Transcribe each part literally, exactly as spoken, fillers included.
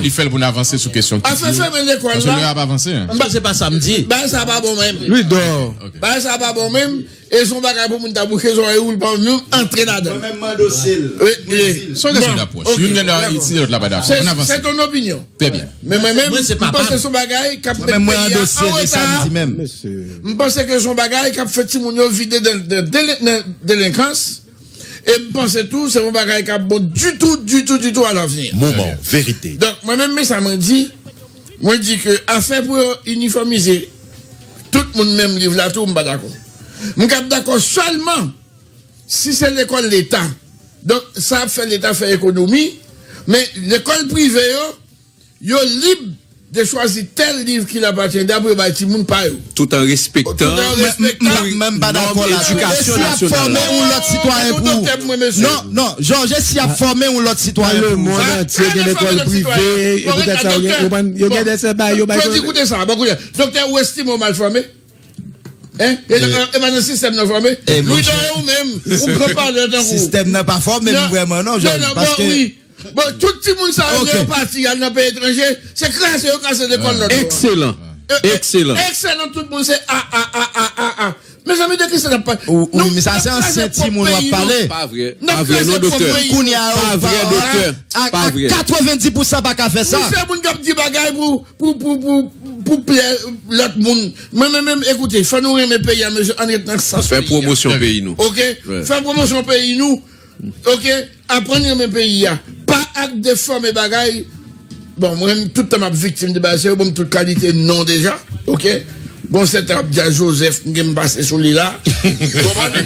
Li fè l pou n avanse sou kesyon ki Afè di fèmen lekòl paske la. Lè a ap avanse. M panse se pa sa m di. Bagay sa pa bon menm. Li dò. Bagay sa pa bon menm. E se yon bagay pou moun ta bouche zòrèy ou, l pa menm antre ladan. Mwen menm m andose l. Wi, wi. Se yon kesyon Bon. dapwòch. Ok. Youn gen dwa itilize, lòt la pa dakò. Se Ann avanse. Se ton opinyon. Trè byen. Men mwen menm, Mwen, se m pa panse pa m. se yon bagay k ap Mwen menm met mwen peyi a andose an l e reta. Samdi menm. M panse ke se yon bagay k ap fè timoun yo vide nan, nan delen- nan delenkans. E m panse tou, se yon bagay k ap bon ditou, ditou, ditou alavni. Moman verite. Donk, mwen menm, men sa mwen di, mwen di ke afè pou yo inifòmize tout moun menm liv la tou, m pa dakò. M k ap dakò sèlman si se lekòl leta. Donk, sa ap fè leta fè ekonomi, men lekòl prive yo, yo lib de chwazi tèl liv ki l apatyen de pou yo bay timoun pa yo. Tout an respektan Tout an respektan. Mwen, mwen, mwen pa dakò la. Edikasyon nasyonal la. E si y ap fòme yon lòt sitwayen pou ou? Non, non, Jòj, e si y ap fòme yon lòt sitwayen pou ou? Nan lemonn antye gen lekòl prive, e poutèt sa, yo gen, yo gen de sèt bagay, yo bay. Jòj, koute sa, bon, koute. Doktè, ou estime w mal fòme? Hein? E, e, e pa nan sistèm nan fòme? Wi, monchè. Donk, ou menm, ou pran palè tankou. Sistèm nan pa fòme m vrèman, non, Jòj, paske Bon, tout timoun sa yo, Ok. yo pati, y al nan peyi etranje, se kraze yo kraze lekòl lòt bò a. Ekselan. E, e, Ekselan. Ekselan, tout moun se a, a, a, a, a, a. Mezanmi, de kisa n ap pale? Ou, ou, Nou, men sa, n ap se kraze ansyen pwòp timoun w ap peyi nou. pale. Pa vre. N ap Pa vre, kraze non, pwòp doktè. peyi nou. Kounye a, Pa vre, a, doktè. a, a Pa vre. katrevendi pousan pa ka fè sa. Wi, se moun k ap di bagay pou, pou, pou, pou, pou plè lòt moun. Mwen, mwen menm, ekoute, fò nou renmen peyi a, mesye, ann ret nan sans Fè peyi a. pwomosyon peyi nou. Ok? Wi. Fè pwomosyon peyi nou. Ok? Aprann renmen peyi a. Pa ak defòme bagay. Bon, mwen, tout tan m ap viktim de bagay sa yo, ban m tout kalite non deja. Ok? Bon, sèten ap di a Joseph, m gen m pase sou li la. Konprann?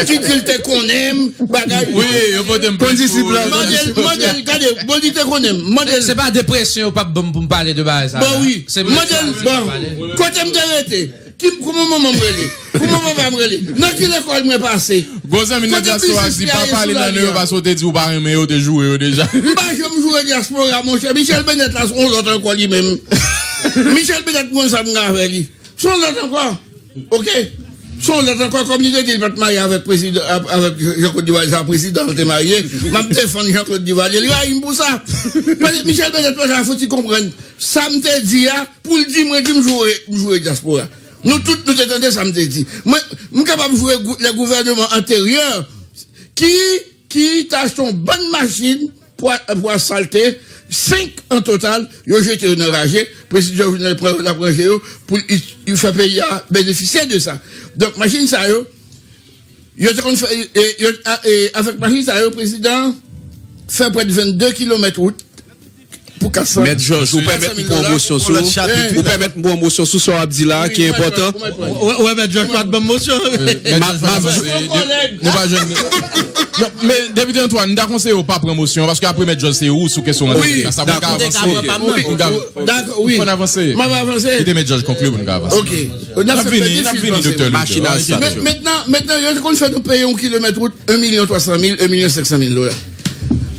Ki di l te konnen m, bagay. Wi, yo pote m Kondisip la, Mande l, kondisip. mande l, gade, bon, li te konnen m. Mande l. Se pa depresyon yo p ap ban m pou m pale de bagay sa. Bon, la. wi. Se Mande l, mesaj yo bon, pale. kote m te rete? Ki, kouman manman m rele? Kouman papa m rele? Nan ki lekòl mwen pase? Gwo zanmi nan Kote dyaspora biznis di, li pa a ye pale sou nan lari yo a? Paske w te di w pa renmen yo, w te joure yo deja. M pa janm joure dyaspora, monchè. Michel Bennett la, se yon lòt ankò li menm. Michel Bennett, mwen, sa m gen avè li. Se yon lòt ankò. Ok? Se yon lòt ankò, kòm li te di, li pa t marye avèk prezidan, avèk Jean-Claude Duvalier, se a prezidan l te marye. M ap defann Jean-Claude Duvalier, li rayi m pou sa. Paske Michel Bennett pa janm fouti konprann sa m te di a, pou l di mwen di m joure, m joure dyaspora. Nou tout, nou te tande sa m te di. Mwen, m kapab joure gou- lè gouvènman anteryè ki, ki t achte yon bann machin pou, a- pou asfalte, senk an total, yo jete yo nan raje, prezidan Jovenel pran yo, l ap ranje yo, pou l, l fè peyi a benefisye de sa. Donk, machin sa yo, yo te konn fè, e, yo, a- e, avèk machin sa yo, prezidan fè prè de vennde kilomèt wout pou kat san, Mèt Jòj, ou pèmèt m pran yon mosyon sou, ou pèmèt m pran yon mosyon sou sa w ap di la, ki enpòtan. Ou wè, Mèt Jòj pa t ban m mosyon. M ap, m ap, nou pa jwenn. Non, men, Depite Antoine, m ta konseye w pa pran mosyon, paske apre Mèt Jòj se ou sou kesyon an. Wi, sa pou n ka avanse. Dakò, wi. Fò n avanse. M ap avanse. Kite Mèt Jòj konkli pou n ka avanse. Ok. N ap vini, n ap vini, Doktè Louis. Mentnan, mentnan, yo te konn fè nou peye yon kilomèt wout, en milyon twa san mil, en milyon senk san mil dola.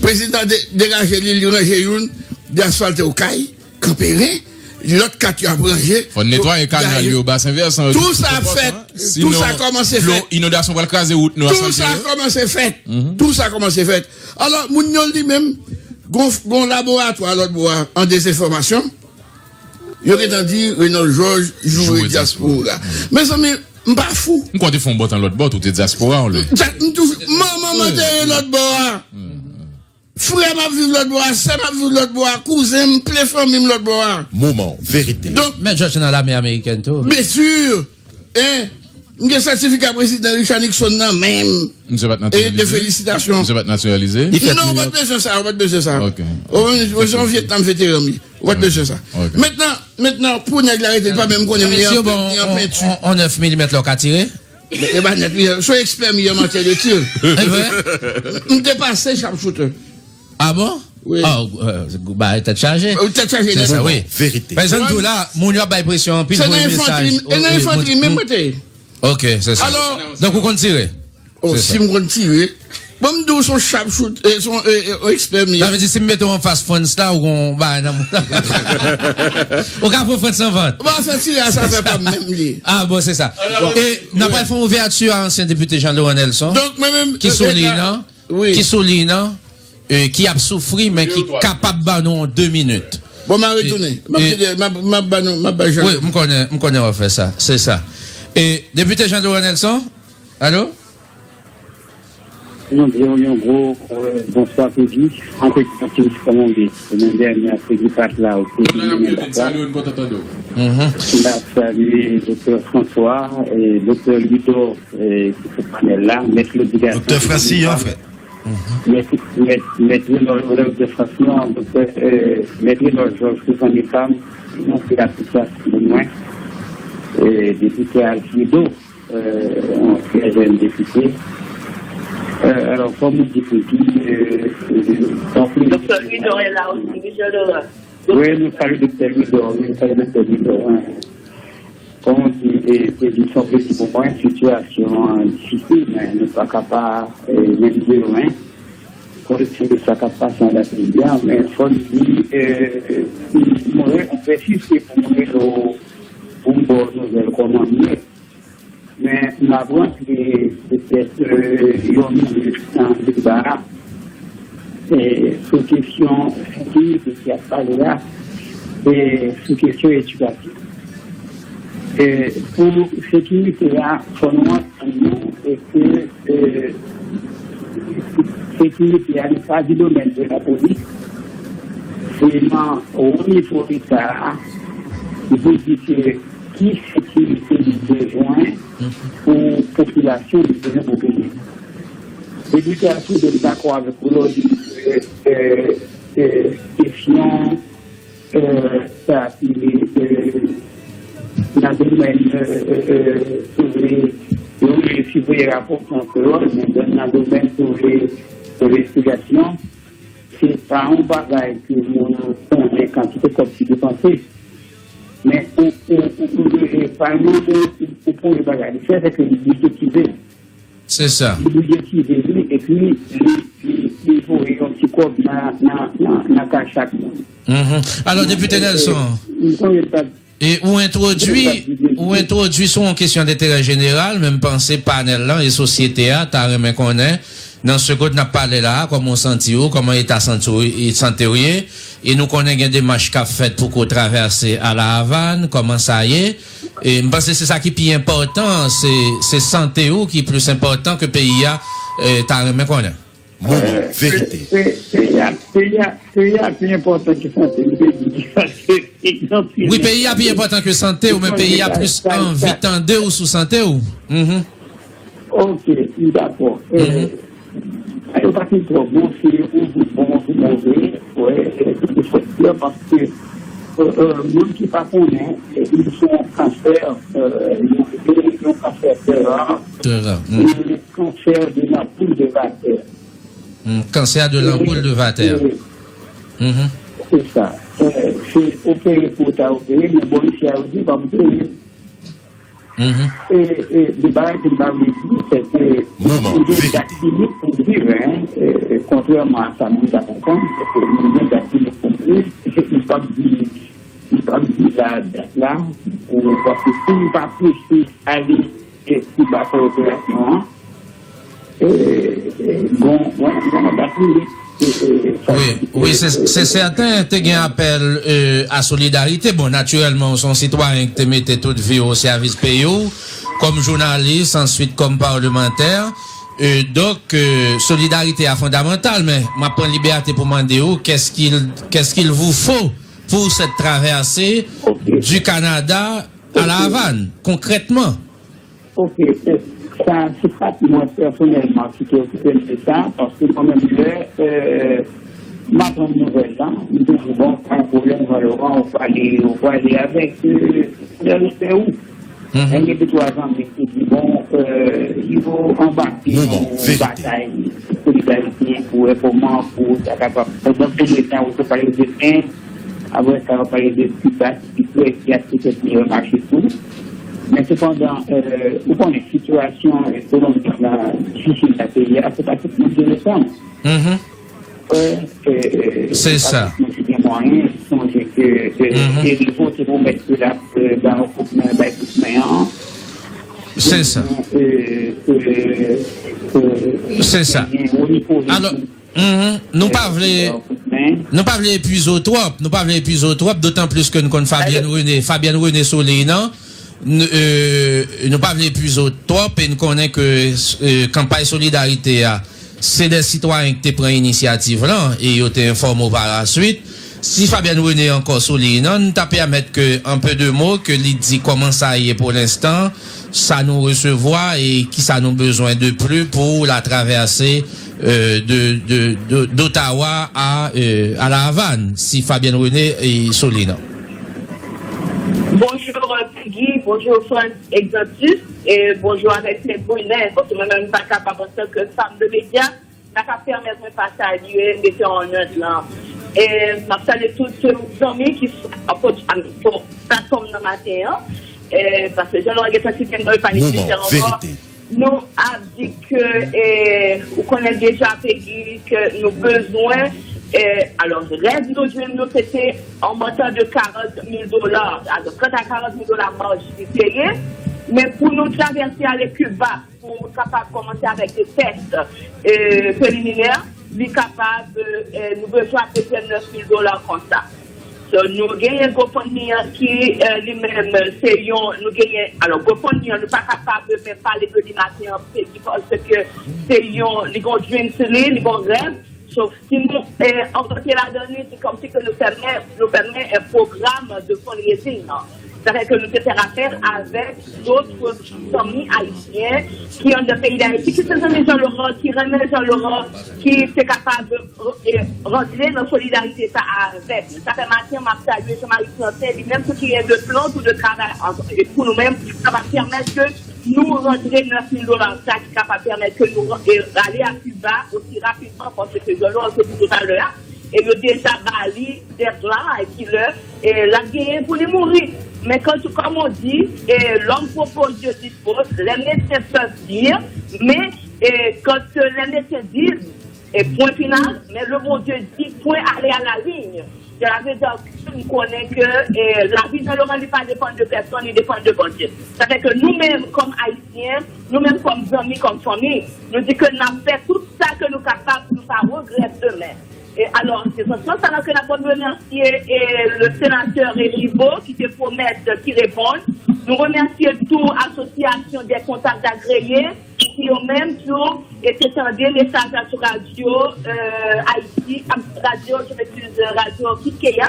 Prezidan de- degaje li, li ranje youn, li asfalte Okap, Kanperen, lòt kat yo ap ranje. Fò n netwaye kanal yo, basen vèsan yo, tout sa ap fèt, tout sa kòmanse fèt. Inondasyon pral kraze wout nou. Tout sa kòmanse fèt. Tout sa kòmanse fèt. Alò, moun yo li menm, gon, gon laboratwa lòt bò a, an dezenfòmasyon. Yo gentan di Renold Jòj joure dyaspora. Mezanmi, m pa fou. M kwè w te fè yon bon tan lòt bò, tou te dyaspora, w lè. Manman m antere lòt bò a. Frè m ap viv lòt bò a, sè m ap viv lòt bò a, kouzen m, ple fanmi m lòt bò a. Moman verite. Donk, Mèt Jòj nan lame amerikèn tou. Byensi. Hein? M gen sètifika prezidan Richard Nixon nan men m. Misye pa t E de natiralize? Felisitasyon. Misye pa t natiralize? Non, ou pa t bezwen sa, ou pa t bezwen sa. Ok. Ou, ou se yon Vyetnam veteran, wi. Ou pa t bezwen sa. Ok. Mentnan, mentnan, pou nèg la rete, li pa menm konnen li an, li an penti. On, on nèf milimèt la, w ka tire? E pa nèt, wi. Se yon ekspè, mi an matyè de tir. E vre? M te pase sharpshooter. Ah bon? Wi. Ah, euh, bagay tèt chaje. Ou tèt chaje nèt. Se sa, wi. Verite. Men sa m di w la, moun yo ap bay presyon anpil, voye mesaj. Se nan enfantri, e nan enfantri menm mwen te ye. Ok, se sa. Alò, donk ou konn tire? Oh, si m konn tire. Bon, m di w se yon sharpshooter, e, se yon, e, e, yon ekspè m ye. Sa vle di, si m mete w anfas Frantz la, ou gon bagay nan moun. Ou ka pran Frantz nan vant. Bon, afè tire a, se afè pa m menm li ye. Ah, bon, se sa. E n ap pral fè yon ouvèti a ansyen depite Jean Laurent Nelson. Donk, mwen menm, ki sou liy nan. Wi. Ki sou liy nan, e, ki ap soufri, men ki kapab ban nou yon de minit. Bon, m a retounen. M ap kite, m ap, m ap ba nou, m ap ba Jean. Wi, m konnen, m konnen w ap fè sa. Se sa. E, Depite Jean Laurent Nelson? Alo? Nou di yon gwo, euh, bonswa, Pegi. An te di, kòman w ye? Semèn dènyè, Pegi pa t la, ou te vin nan la. Mhm. M ap salye Doktè François, e Doktè Ludo, e ki sou panèl la, Mèt Lodigasyon. Doktè Francis, an fèt. Mèt, mèt, mèt Renòl, Renòl de Frans lan, doktè, euh, mèt Renòl Jòj, se zanmi pa m, yon ti atis la, se moun mwen, euh, depite Alfredo, euh, yon trè jèn depite. Euh, alò, kòm ou di, Pegi, euh, euh, Doktè Ludo e la osi, Michel Dolan. Wi, nou salye doktè Ludo, wi, nou salye doktè Ludo, wi. Kòm w di, e, se di, se yon plezi pou mwen, sitiyasyon an difisil, men nou pa ka pa, e, menm de lwen, koreksyon de sa k ap pase anndan peyi a, men fò n di, e, mwen, mwen pèsiste pou mwen, pou m ba w nouvèl kòman m ye. Men m ap rantre petèt, e, yon minit nan deba a, e, sou kesyon sekirite ki ap pale a, e, sou kesyon edikatif. E, pou sekirite a, fò nou antann nou, e ke, e, sekirite a, li pa di domèn de lapolis, se nan wo nivo Leta a, ki pou di ke ki sekirite li bezwen pou popilasyon li bezwen pou peyi. Epi te asire m dakò avèk ou lè w di, e, e, e, kesyon, e, sa ki, e, nan domèn, e, e, e, si w vle, yo rele siveye rapò an kreyòl, men nan domèn, si w vle, envestigasyon, se pa yon bagay ke moun konnen kantite kòb ki depanse. Men ou, ou, ou, ou, e, pa yon, ou, ou, ou premye bagay li fè, se ke li bidjetize. Se sa. Li bidjetize li, epi li, li, li voye yon ti kòb nan, nan, nan, nan kay chak moun. Mhm. Alò, Depite Nelson, m konnen sa. E ou entwodui, ou entwodui sou yon kesyon denterè jeneral, men m panse panèl lan e sosyete a ta renmen konnen, nan segonn n ap pale la a, kòman w santi w, kòman eta santi w, e sante w ye, e nou konnen gen demach k ap fèt pou ke w travèse a La Avàn, kòman sa ye, e m panse se sa ki pi enpòtan, se, se sante w ki plis enpòtan ke peyi a, e, ta renmen konnen. Moman verite. Peyi a, peyi a, peyi a pi enpòtan ke sante m, te di sa, se anpil. Wi, peyi a pi enpòtan ke sante w, men peyi a plis anvi tande w sou sante w. Mhm. Ok, m dakò. E, sa yo pa fin twò bon, si yo bon, si move, wè, e, tout se fè, paske, e, e, moun ki pa konnen, e, li se yon kansè, e, yon, yon kansè tè ra, tè ra, mhm, e, kansè de la poul de vatè. Hmm, kansè de lanpoul de vatè. Mhm. Se sa. E, se opere pou ta opere, men bon, isi a yo di pa opere. Mhm. E, e, de bagay ke m pa vle di, se ke moman, nou gen dat limit pou n viv, hein. E, e, kontrèman a sa moun ta konprann, se ke nou gen dat limit pou n viv, e m p ap di, m p ap di la dat la, pou, paske si m pa prese ale, e ki ba fè operasyon an. E, e, bon, bon, bon, dakò, wi. E, e, wi, wi, se, se sèten, te gen apèl, e, a solidarite. Bon, natirèlman, ou se yon sitwayen ki te mete tout vi w o sèvis peyi w, kòm jounalis, answit kòm palmantè. E, donk, e, solidarite a fondamantal, men m ap pran libète pou mande w, qu'est-ce qu'il, qu'est-ce qu'il vous faut pour cette traversée du Canada à La Havane, konkrètman? Ok, e, sa, se pa t mwen pèsonèlman ki te okipe m de sa, paske mwen menm lè, e, m aprann nouvèl lan, m te di, bon, pa yon pwoblèm, Jean Laurent, ou pale, ou pale avèk, e, lè respè ou. Mhm. Men gen de twa zanmi ki di, bon, e, yo anbake nan yon batay solidarite pou wè kòman pou sa kapab. Pandan ke letan ou te pale de End, apre sa, ou pale de Kiba, ki kwè ki ap petèt meyè mache tou. Men sepandan, e, ou konnen sitiyasyon ekonomik la difisil nan peyi a, se pa tout moun ki resann. Mhm. E, e, se sa. Nou te gen mwayen, sonje ke, e, e Rivo te pwomèt ke l ap, e, bay yon kout men, bay kout men an. Se sa. E, e, e, se sa. Alò, mhm, nou pa vle, bay yon kout men. Nou pa vle epuize w twòp, nou pa vle epuize w twòp, dotan plis ke n konn Fabienne René, Fabienne René Soleil nan, n- e, nou pa vle epuize w twòp e n konnen ke e, kanpay solidarite a, se de sitwayen ki te pran inisyativ lan e yo te enfòme w pa la swit. Si Fabienne René ankò sou liy nan, n ta pèmèt ke, an pe de mo, ke li di kòman sa ye pou lenstan, sa nou resevwa e kisa nou bezwen de pli pou la travèse euh, de, de, de, d'Ottawa à, euh, à La Havane, si Fabienne René est solide. Bonjou, euh, Peggy, bonjou, Frantz Exantus, e bonjou avèk Sèt Brilè, paske mwen menm m pa kapab antanke fanm de medya, sa ka pèmèt mwen pa salye mete an nòt lan. E m ap salye tout zanmi ki sou platfòm nan maten an, e paske jan nou gentan site m, pa nesesè ankò. Nou ap di ke, eh, ou konnen deja, Peggy, ke nou bezwen, eh, alò, rèv nou jwenn nou, se te an montan de karant mil dola, alò, trant a karant mil dola maj li te ye, men pou nou travèse ale Kiba, pou nou kapab kòmanse avèk de tès, eh, preliminè, li kapab, eh, nou bezwen apeprè nèf mil dola konsa. So, nou genyen GoFundMe an ki, eh, li menm, se yon, nou genyen, alò, GoFundMe an, nou pa kapab menm pale de li maten an, se ki paske se yon, li gon dream sou li, li gon rèv. So, si nou, eh, antre ladan li, se kòmsi ke nou fèmen, nou fèmen un programme de fundraising, non? Sa vle di ke nou te fè apèl avèk dòt zanmi ayisyen ki anndan peyi Dayiti, ki se zanmi Jean Laurent, ki renmen Jean Laurent, ki te kapab, eh, rantre nan solidarite sa a avèk nou. Sa fè maten an, m ap salye Jean Marie Plantin, li menm tou ki gen de plan tou de travay an- e pou nou menm, sa va pèmèt ke nou rantre nèf mil dola sa ki kapab pèmèt ke nou ran- e rale a Kiba osi rapidman, paske Jean Laurent te di toutalè a, e yo deja ba li deadline ki lè, e l ap genyen pou li mouri. Men kan, kòm on di, e l'homme propose, Dieu dispose, les médecins peuvent dire, men e, quand, euh, les médecins disent, e pwen final, men le Bondye di pwen ale a la liy. Cela veut dire ke m konnen ke, e, lavi Jean Laurent li pa depann de pèsonn, li depann de Bondye. Sa fè ke nou menm kòm Ayisyen, nou menm kòm zanmi, kòm fanmi, nou di ke n ap fè tout sa ke nou kapab pou nou pa regrèt demen. E alò, se nan sans sa la ke n ap remèsye, e, le senatè Régis Baud ki te pwomèt, ki reponn. Nou remèsye tou Association des Comptables Agréés, ki yo menm tou, e te tande mesaj la sou radyo, euh, Ayiti, ah, radyo, je m'excuse, radyo Kiskeya,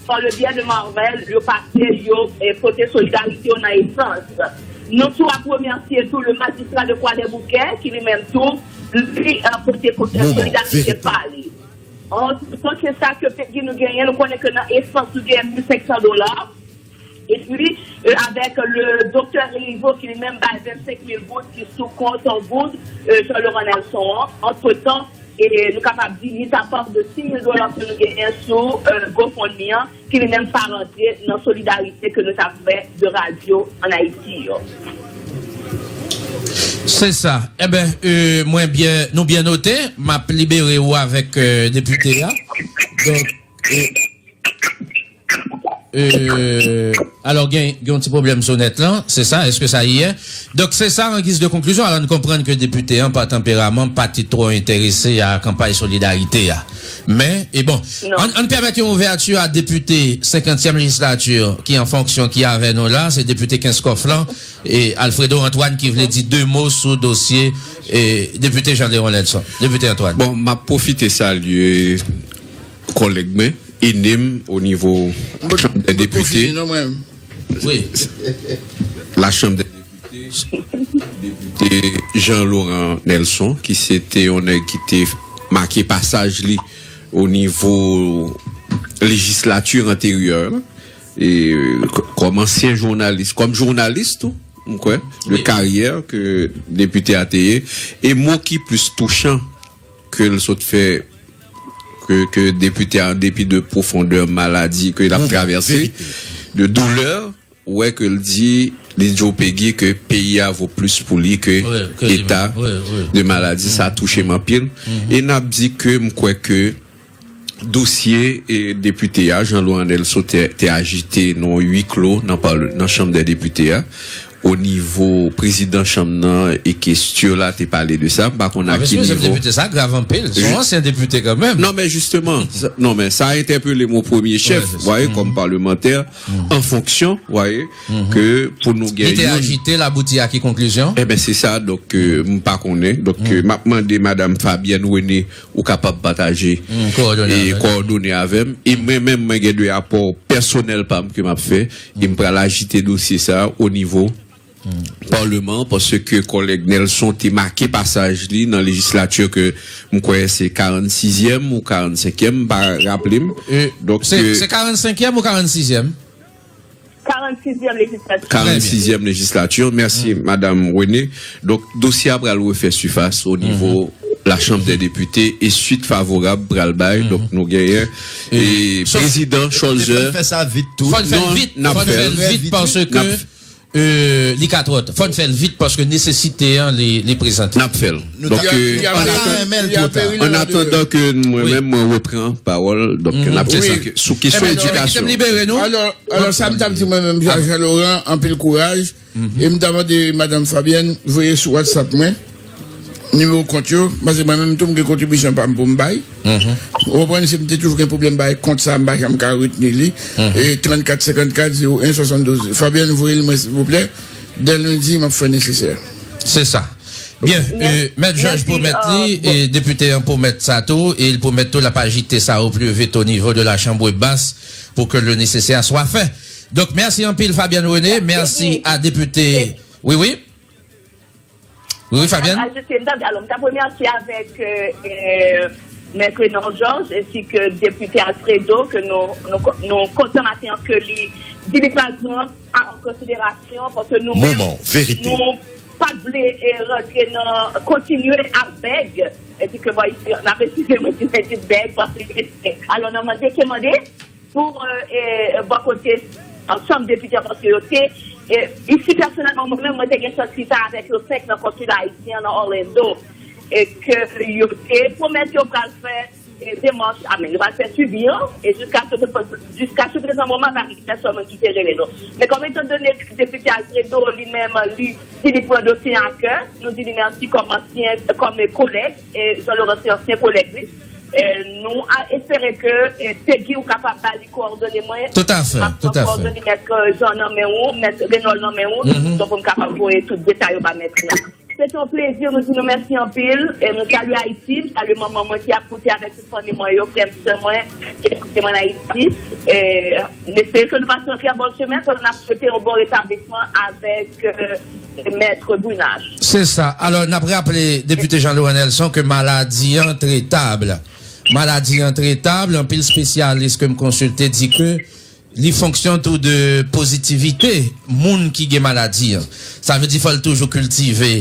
par le biais de Marvel, yo pase, yo, e pote solidarite yo nan Essence. Nou tou ap remèsye tou le magistrat de Kwadèboukè, ki li menm tou, li, euh, pote, euh, solidarite pa li. An, se sa ke Peggy nou genyen, nou konnen ke nan Essence nou genyen mil senk san dola. Epi, euh, avèk le doktè Elivo ki li menm bay vennsenk mil goud ki sou kont an goud, euh, Jean Laurent Nelson an. Antretan, e nou kapab di, mis à part de sis mil dola ke nou genyen sou, euh, GoFundMe an, ki li menm pa rantre nan solidarite ke nou t ap fè de radyo ann Ayiti yo. Se sa. Enben, euh, mwen byen, nou byen note, m ap libere ou avèk, euh, depite a. Donk, euh, Euh, alò, gen, gen yon ti pwoblèm sonèt lan, se sa, èske sa ye? Donk, se sa, an giz de konklizyon, alò, nou konprann ke depite an, pa tanperaman, pa t twò enterese a kanpay solidarite a. Men, e bon, ann, ann pèmèt yon ouvèti a depite senkantyèm lejislati ki an fonksyon, ki avè nou la, se depite Kenskòf lan, e Alfredo Antoine ki vle di de mo sou dosye, e depite Jean Léon Nelson. Depite Antoine. Bon, m ap pwofite salye kòlèg mwen, enem o nivo Chanm dè Depite. Wi. La Chanm dè Depite, Depite Jean Laurent Nelson, ki se te yon nèg ki te make pasaj li o nivo lejislati anteryè la. E, k-, kòm ansyen jounalis, kòm jounalis tou, m kwè, de karyè ke depite a te ye, e mo ki plis touchan ke l sot fè, ke, ke depite a, an depi de pwofondè maladi ke l ap travèse, de doulè, ou wè ke l di, li di w, Peggy, ke peyi a vo plis pou li ke eta de maladi. Sa touche m anpil. E n ap di ke m kwè ke dosye, e, depite a, Jean Laurent Nelson, te, te ajite nan yon huis clos nan, nan Chanm dè Depite a. O nivo prezidan chanm nan e ke Sturla te pale de sa, m pa konn a ki nivo. Depite, sa grav anpil. Se yon ansyen depite kanmenm. Non, men jisteman, non, men sa entèpele m o premye chèf, w voyez, kòm palmantè, an fonksyon, w voyez, ke pou nou gen youn. Li te ajite, l abouti a ki konklizyon? Eben, se sa, donk, euh, m pa konnen. Donk, euh, m ap mande Madanm Fabienne René, ou kapab pataje e kòdone avè m. E mwen menm, mwen gen de apò pèsonèl pa m ke m ap fè. E m pral ajite dosye sa o nivo palman, paske kòlèg Nelson te make pasaj li nan lejislati ke m kwè se karann sizyèm ou karann senkyèm, m pa raple m. Donk, se, euh, se karann senkyèm ou karann sizyèm? Karann sizyèm lejislati. Karann sizyèm lejislati. Mèsi, Madanm René. Donk, dosye a pral refè sifas o nivo la Chambre des Députés e swit favorab pral bay. Donk, nou genyen e prezidan Cholzer. Fò n fè l vit tou. Fò n fè l vit, fò n fè l vit paske euh, li ka twò ta. Fò n fè l vit paske nesesite an li, li prezante. N ap fè l. Donk, euh, an atandan ke mwen menm mwen repran pawòl, donk n ap fè sa ke sou kesyon edikasyon. Alò, alò, sa m t ap di mwen menm, Jean, Jean Laurent, anpil kouraj. E m ta mande Madanm Fabienne voye sou WhatsApp mwen nimewo kont yo, paske mwen menm tou m gen kontribisyon pa m pou m bay. Ou konprann, si m te toujou gen pwoblèm bay kont sa, m pa janm ka retni li. E trannkat senkannkat zewo en swasanndouz. Fabienne, voye l mwen silvouplè. Dè lendi, m ap fè nesesè. Se sa. Byen, euh, Mèt Jòj pwomèt li, e depite an pwomèt sa tou, e l pwomèt tou l ap ajite sa o pli vit o nivo de la Chambre basse pour que le nécessaire soit fait. Donk, mèsi anpil, Fabienne René. Mèsi a depite. Wi, wi. Wi, wi, Fabienne. Ajouté, m t ap di, alò, m t ap remèsye avèk, euh, euh, Mèt Renan Georges, ensi ke depite Alfredo, ke nou, nou, nou kontan maten an ke li di li pral pran an konsiderasyon, paske nou menm, nou pa t vle, eh, rantre nan, kontinye ap bèg, ensi ke, bon, isi, n ap eskize mwen si mwen di bèg, paske, alò, nan mande ke mande, pou, eh, eh, bò kote, eh, chanm depite an, paske yo te, eh, isi pèsonèlman, mwen menm, mwen te gen chans chita avèk yo senk nan konsila ayisyen an nan Orlando, e ke yo te pwomèt yo pral fè, eh, demach, amen, yo pral fè swivi an, e jiska se, jiska se prezan moman, pa gen pèsonn ki te rele nou. Men kòm etan done depite Alfredo, li menm, li di li pran dosye a kè, nou di li mèsi kòm ansyen, kòm kolèg, e Jean Laurent se ansyen kolèg li. E nou a espere ke, e, Peggy ou kapab ba li kowòdone mwen. Tout à fait, tout à fait. M ap pran kowòdone Mèt, e, Jean nan men ou, Mèt Renol nan men ou, donk pou m kapab voye tout detay yo ba Mèt Renol. Se te yon plezi, nou di nou mèsi anpil, e nou salye Ayiti, m salye manman mwen ki ap koute avèk tout fanmi mwen yo, frè m, sè mwen, ki ap koute mwen an Ayiti. E m espere ke nou pase yon trè bon semen, ke n ap swete yon bon retablisman avèk, e, Mèt Brunach. Se sa. Alò, n ap raple Depite Jean Laurent Nelson ke maladi an tretab. Maladi an tretab, anpil espesyalis ke m konsilte di ke li fonksyon tou de pozitivite moun ki gen maladi an. Sa vle di fò l toujou kiltive,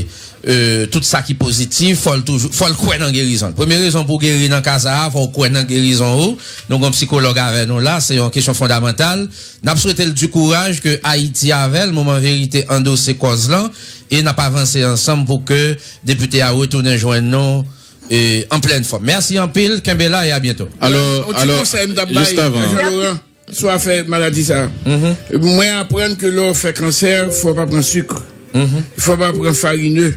e, tout sa ki pozitif, fò l toujou, fò l kwè nan gerizon l. Premye rezon pou w geri nan ka sa a, fò w kwè nan gerizon ou. Nou gen yon sikològ avè nou la, se yon kesyon fondamantal. N ap swete l di kouraj ke Ayiti avè l, Moman Verite andose kòz lan, e n ap avanse ansanm pou ke depite a retounen jwenn nou, e, an plèn fòm. Mèsi anpil, kenbe la e a byento. Alò, yon ti konsèy m t ap bay, Jean Laurent, sou afè maladi sa a. Mwen aprann ke lè w fè kansè, fò w pa pran sik. Fò w pa pran farine.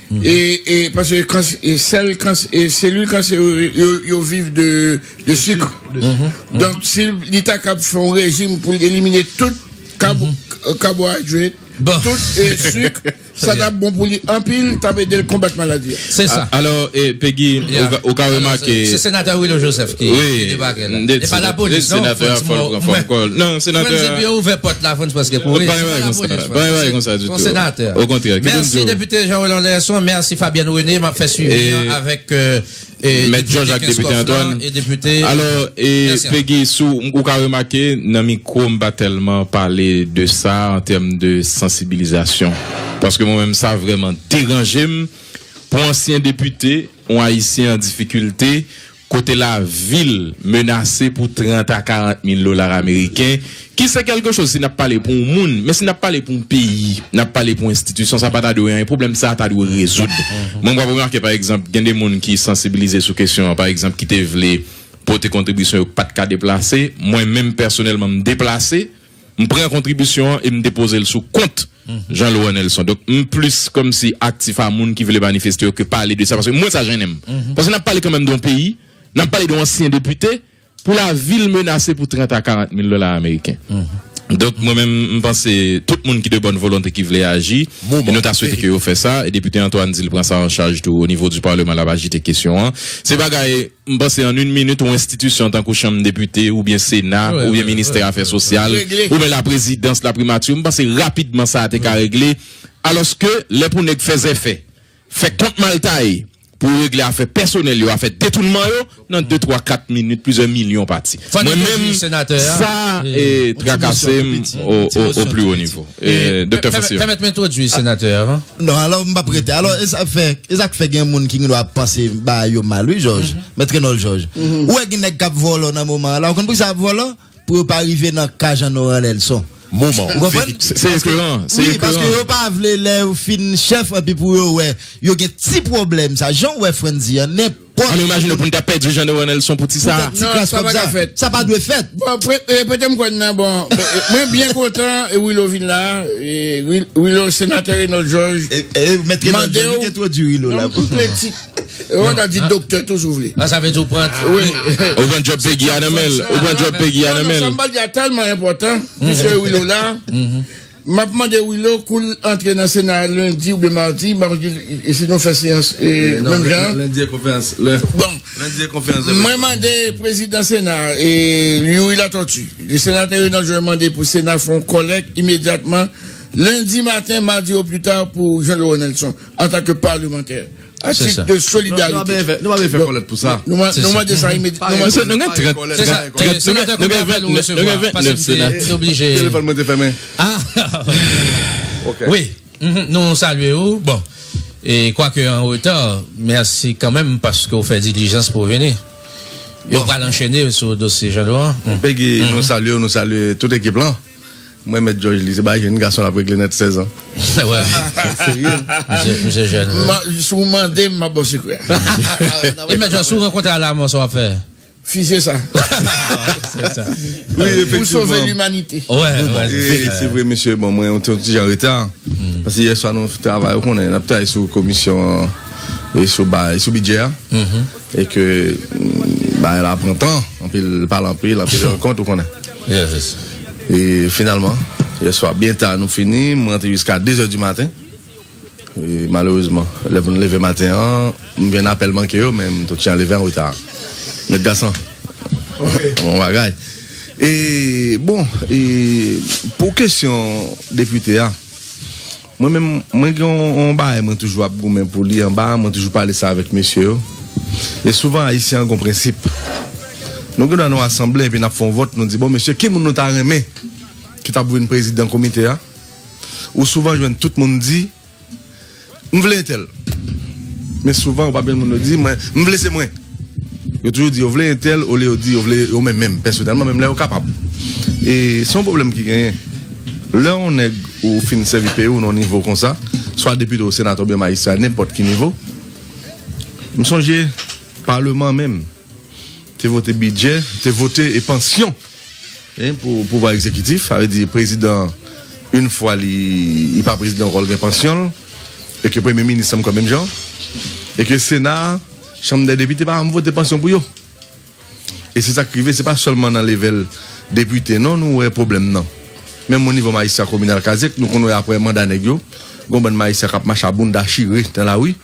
E, e, paske kans-, e sèl kans-, e selil kansè yo, yo, yo viv de, de sik. Donk, si li ta kab fè yon rejim pou l elimine tout kab-, kabohidrat, tout, e sik, sa t ap bon pou li anpil, t ap ede l konbat maladi a. Se sa. A-, alò, e, Peggy, ou ka, ou ka remake. Se, se senatè Willo Joseph ki, ki debake la. E pa lapolis, non, Frantz, fò l pran fòm kò l. Non, senatè a. Frantz, depi yo ouvè pòt la, Frantz prèske kouri. Se pa lapolis, Frantz. Okontrè, kite m di w. Mèsi, Depite Jean Roland Lerson. Mèsi, Fabienne René. M ap fè swivi an avèk, e, Mèt Jòj ak Depite Antoine. Alò, e, Peggy, si w, ou ka remake, nan mikwo, m pa tèlman pale de sa an tèm de sansibilizasyon. Paske mwen menm, sa vrèman deranje m pou ansyen depite, yon Ayisyen an difikilte, kote lavi l menase pou trant a karant mil dola ameriken, ki se kèlke choz si n ap pale pou yon moun, men si n ap pale pou yon peyi, n ap pale pou yon enstitisyon, sa pa ta dwe anyen. Pwoblèm sa a ta dwe rezoud. Mwen, m ap remake, pa egzanp, gen de moun ki sansibilize sou kesyon an, pa egzanp, ki te vle pote kontribisyon yo, ki pa t ka deplase. Mwen menm, pèsonèlman, m deplase, m pran kontribisyon an e m depoze l sou kont Jean Laurent Nelson. Donk, m plis kòmsi aktif a moun ki vle manifeste yo ke pale de sa. Paske mwen, sa jennen m. Paske n ap pale kanmenm de yon peyi, n ap pale de yon ansyen depite, pou lavi l menase pou trant a karant mil dola ameriken. Donk, mwen menm, m panse tout moun ki de bòn volonte ki vle aji, e nou ta swete ke yo fè sa, e Depite Antoine di l pran sa an chaj tou o nivo di Palman, l ap ajite kesyon an. Se bagay, m panse an yon minit, yon enstitisyon tankou Chanm Depite, oubyen Sena, oubyen Ministè Afè Sosyal, oubyen Laprezidans, Laprimati, m panse rapidman sa a te ka regle. Alòske, lè pou nèg fè zèfè, fè kont mal taye, pou yo regle afè pèsonèl yo, afè detounman yo, nan de, twa, kat minit, plizyè milyon pati. Mwen menm, sa, e, trakase m o, o, o pli wo nivo. E, Doktè Fasil. Pèmèt m entwodui senatè a, avan. Non, alò, m p ap rete. Alò, e sa k fè, e sa k fè gen moun ki gen dwa ap panse bagay yo mal, wi, Jòj. Mèt Renòl Jòj. Ou wè gen nèg k ap vòlò nan moman an la. Ou konn poukisa y ap vòlò? Pou yo pa rive nan ka Jean Laurent Nelson. Moman. Ou konprann? Se, se ekoran, se ekoran. Wi, paske yo pa vle lè yo fin chèf, epi pou yo wè, yo gen ti pwoblèm sa. Jan w wè Frantz di an, nenpòt. An nou imajine pou n ta pèdi Jean Laurent Nelson pou ti sa. Pou ti kras kòb sa. Sa pa dwe fèt. Bon, pre-, e, pete m kwè nan, bon, e, mwen byen kontan, e, Willo vin la, e, Wil-, Willo, senatè Renòl Jòj. E, e, mèt Renòl Jòj, li te entwodui Willo la pou. Ou ta di doktè tou si w vle. Ah, sa vle di ou pran. Wi. Ou pran djòb Pegi a nan men l. Ou pran djòb Pegi a nan men l. Sa m pral di a tèlman enpòtan. Piske Willo la. M ap mande Willo kou l antre nan Sena lendi oubyen madi, m ap di, e si nou fè seyans, e, menm jan. Lendi e konferans. Bon. Lendi e konferans de près. Mwen mande prezidan Sena, e, Youri Latortue, senatè Renòl Jòj mande pou Sena fè yon kòlèk imedyatman, lendi maten, madi o pli ta, pou Jean Laurent Nelson, antanke palemantè. A tit de solidarite. Non, nou pa bezwen fè, nou pa bezwen fè kòlèt pou sa. Nou, nou, nou mande sa imedi-, nou mande. Mesye, nou gen trant, trant, nou gen vennèf senatè. Telefòn mwen te fèmen. Ah. Ok. Wi. Nou salye ou. Bon. E kwake an reta, mèsi kanmenm paske w fè dilijans pou w vini. Yo pral anchene sou dosye Jean Laurent. Pegi, nou salye w, nou salye tout ekip lan. Mwen, Mèt Jòj, li se bagay jenn gason l ap regle nèt, sèz an. Wè. Serye. Misye, misye jèn, wi. Si w mande m, m ap ba w sekrè a. E Mèt Jòj, si w rankontre Alamò, sa w ap fè? Fizye sa. Se sa. Wi, efektivman. Pou sove limanite. Wè, wè. E, se vre, mesye, bon, mwen, yon ti, yon ti jan reta. Paske yè swa nou travay, ou konnen, n ap travay sou komisyon, e sou ba, e sou bidjè a. E ke, mm, bagay la pran tan, anpil, pale anpil, anpil rankont, ou konnen. E finalman, yè swa, byen ta, nou fini, m rantre jiska de zè di maten. E malerezman, lè pou n leve maten an, m gen apèl manke yo, men m tout jan leve an reta. Mèt Gason. Bon bagay. E, bon, e, pou kesyon depite a, mwen menm, mwen gen yon, yon bagay mwen toujou ap goumen pou li anba, mwen toujou pale sa avèk mesye yo. E souvan, Ayisyen an gon prensip. Nou gen dwa nan yon asanble, epi n ap fè yon vòt, nou di, bon, mesye, ki moun nou ta renmen ki t ap vin prezidan komite a? Ou souvan jwenn tout moun di, m vle entèl. Men souvan, ou p ap jwenn moun yo di, mwen, m vle se mwen. Yo toujou di yo vle entèl, olye yo di yo vle yo menm menm, pèsonèlman, menm lè yo kapab. E se yon pwoblèm ki genyen. Lè yon nèg ou fin sèvi peyi w nan yon nivo konsa, swa depite ou senatè oubyen majistra, nenpòt ki nivo, m sonje Palman an menm te vote bidjè, te vote e pansyon, en, pou pouvwa egzekitif, sa vle di prezidan, yon fwa li, li pa prezidan ankò, l gen pansyon l, e ke premye minis ankò menm jan, e ke Sena, Chanm dè Depite pa janm vote pansyon pou yo. E se sa k rive, se pa sèlman nan level depite non nou wè pwoblèm nan. Menm o nivo majistra kominal Kazèk, nou konn wè aprè manda nèg yo, gon bann majistra k ap mache a bounda chire nan lari.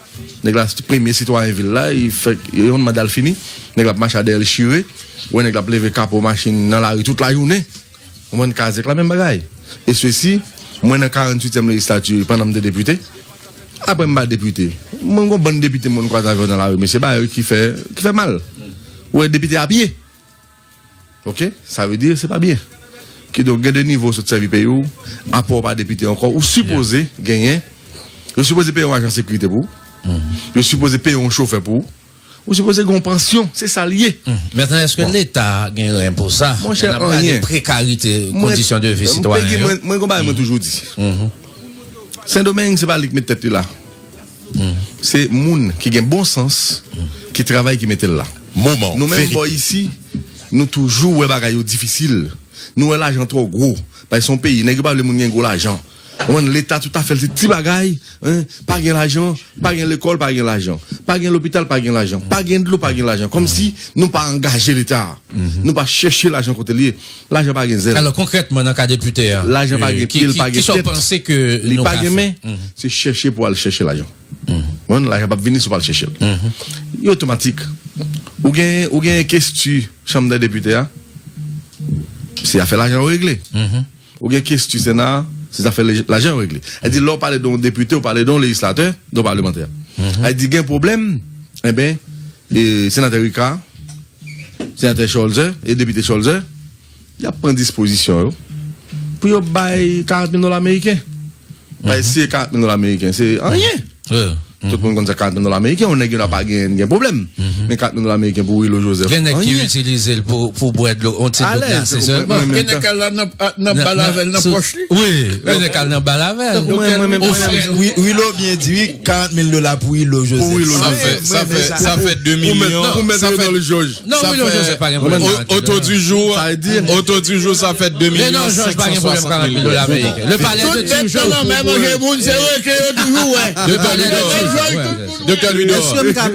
Nèg la premye sitwayen vil la, li fèk yon manda l fini, nèg la ap mache a dèyè l chire, ou wè nèg la ap leve kapo machin nan lari tout lajounen. Ou konprann, Kazèk la menm bagay. E sesi, mwen nan karanntuityèm lejislati pandan m te depite. Aprè m pa depite. Mwen gon bann depite mwen kwaze avè yo nan lari, men se bagay ki fè, ki fè mal. Ou wè depite a pye. Ok? Sa vle di, se pa byen. Kidonk, gen de nivo w sot sèvi peyi w, aprè w pa depite ankò, ou sipoze genyen, yo sipoze peye yon ajan sekirite pou ou, yo sipoze peye yon chofè pou ou, ou sipoze gen yon pansyon, se sa l ye. Mentnan, èske Leta gen ren pou sa? Monchè, anyen. Prekarite kondisyon de vi sitwayen yo. Mwen, mwen, mwen gon bagay mwen toujou di. Sendomeng, se pa li k met tèt li la. Se moun ki gen bon sans, ki travay, ki mete l la. Moman. Nou menm bò isi, nou toujou wè bagay yo difisil. Nou wè lajan twò gwo. Paske se yon peyi, nèg yo pa vle moun gen gwo lajan. Konprann? Leta tout afè l se ti bagay, en, pa gen lajan, pa gen lekòl, pa gen lajan, pa gen lopital, pa gen lajan, pa gen dlo, pa gen lajan. Kòmsi nou pa angaje Leta, nou pa chèche lajan kote l ye. Lajan pa gen zèl. Alò, konkrètman, nan ka depite a, lajan pa gen pye, l pa gen tèt, li pa gen men. Se chèche pou al chèche lajan. Konprann? Lajan p ap vini si w pa al chèche l. Li otomatik. Ou gen, ou gen kestyon chanm dè depite a, se afè lajan yo regle. Ou gen kestyon Sena a, se zafè lej-, lajan yo regle. Sa di, lè w pale de yon depite, ou pale de yon lejislatè, de yon palemantè. Sa di, gen pwoblèm, enben, e, senatè Ricard, senatè Cholzer e depite Cholzer, y ap pran dispozisyon yo pou yo bay karant mil dola ameriken. Bay si karant mil dola ameriken, se anyen. Tout moun konn sa karant mil dola ameriken, yon nèg yo nan pa gen, gen pwoblèm. Men karant mil dola ameriken pou Willo Joseph, gen nèg ki itilize l pou, pou bwè dlo, yon ti dlo glase sèlman. Gen nèg k al la nan, nan bal avè l nan pòch li. Wi, gen nèg k al nan bal avè l. Willo byen di, wi, karant mil dola pou Willo Joseph. Sa fè, sa fè, sa fè de milyon. Ou mèt, ou mèt Willo Joseph pa gen pwoblèm. Oto di jou, oto di jou, sa fè de milyon senk san swasant mil goud. Le palais de toujours. Doktè Louidor,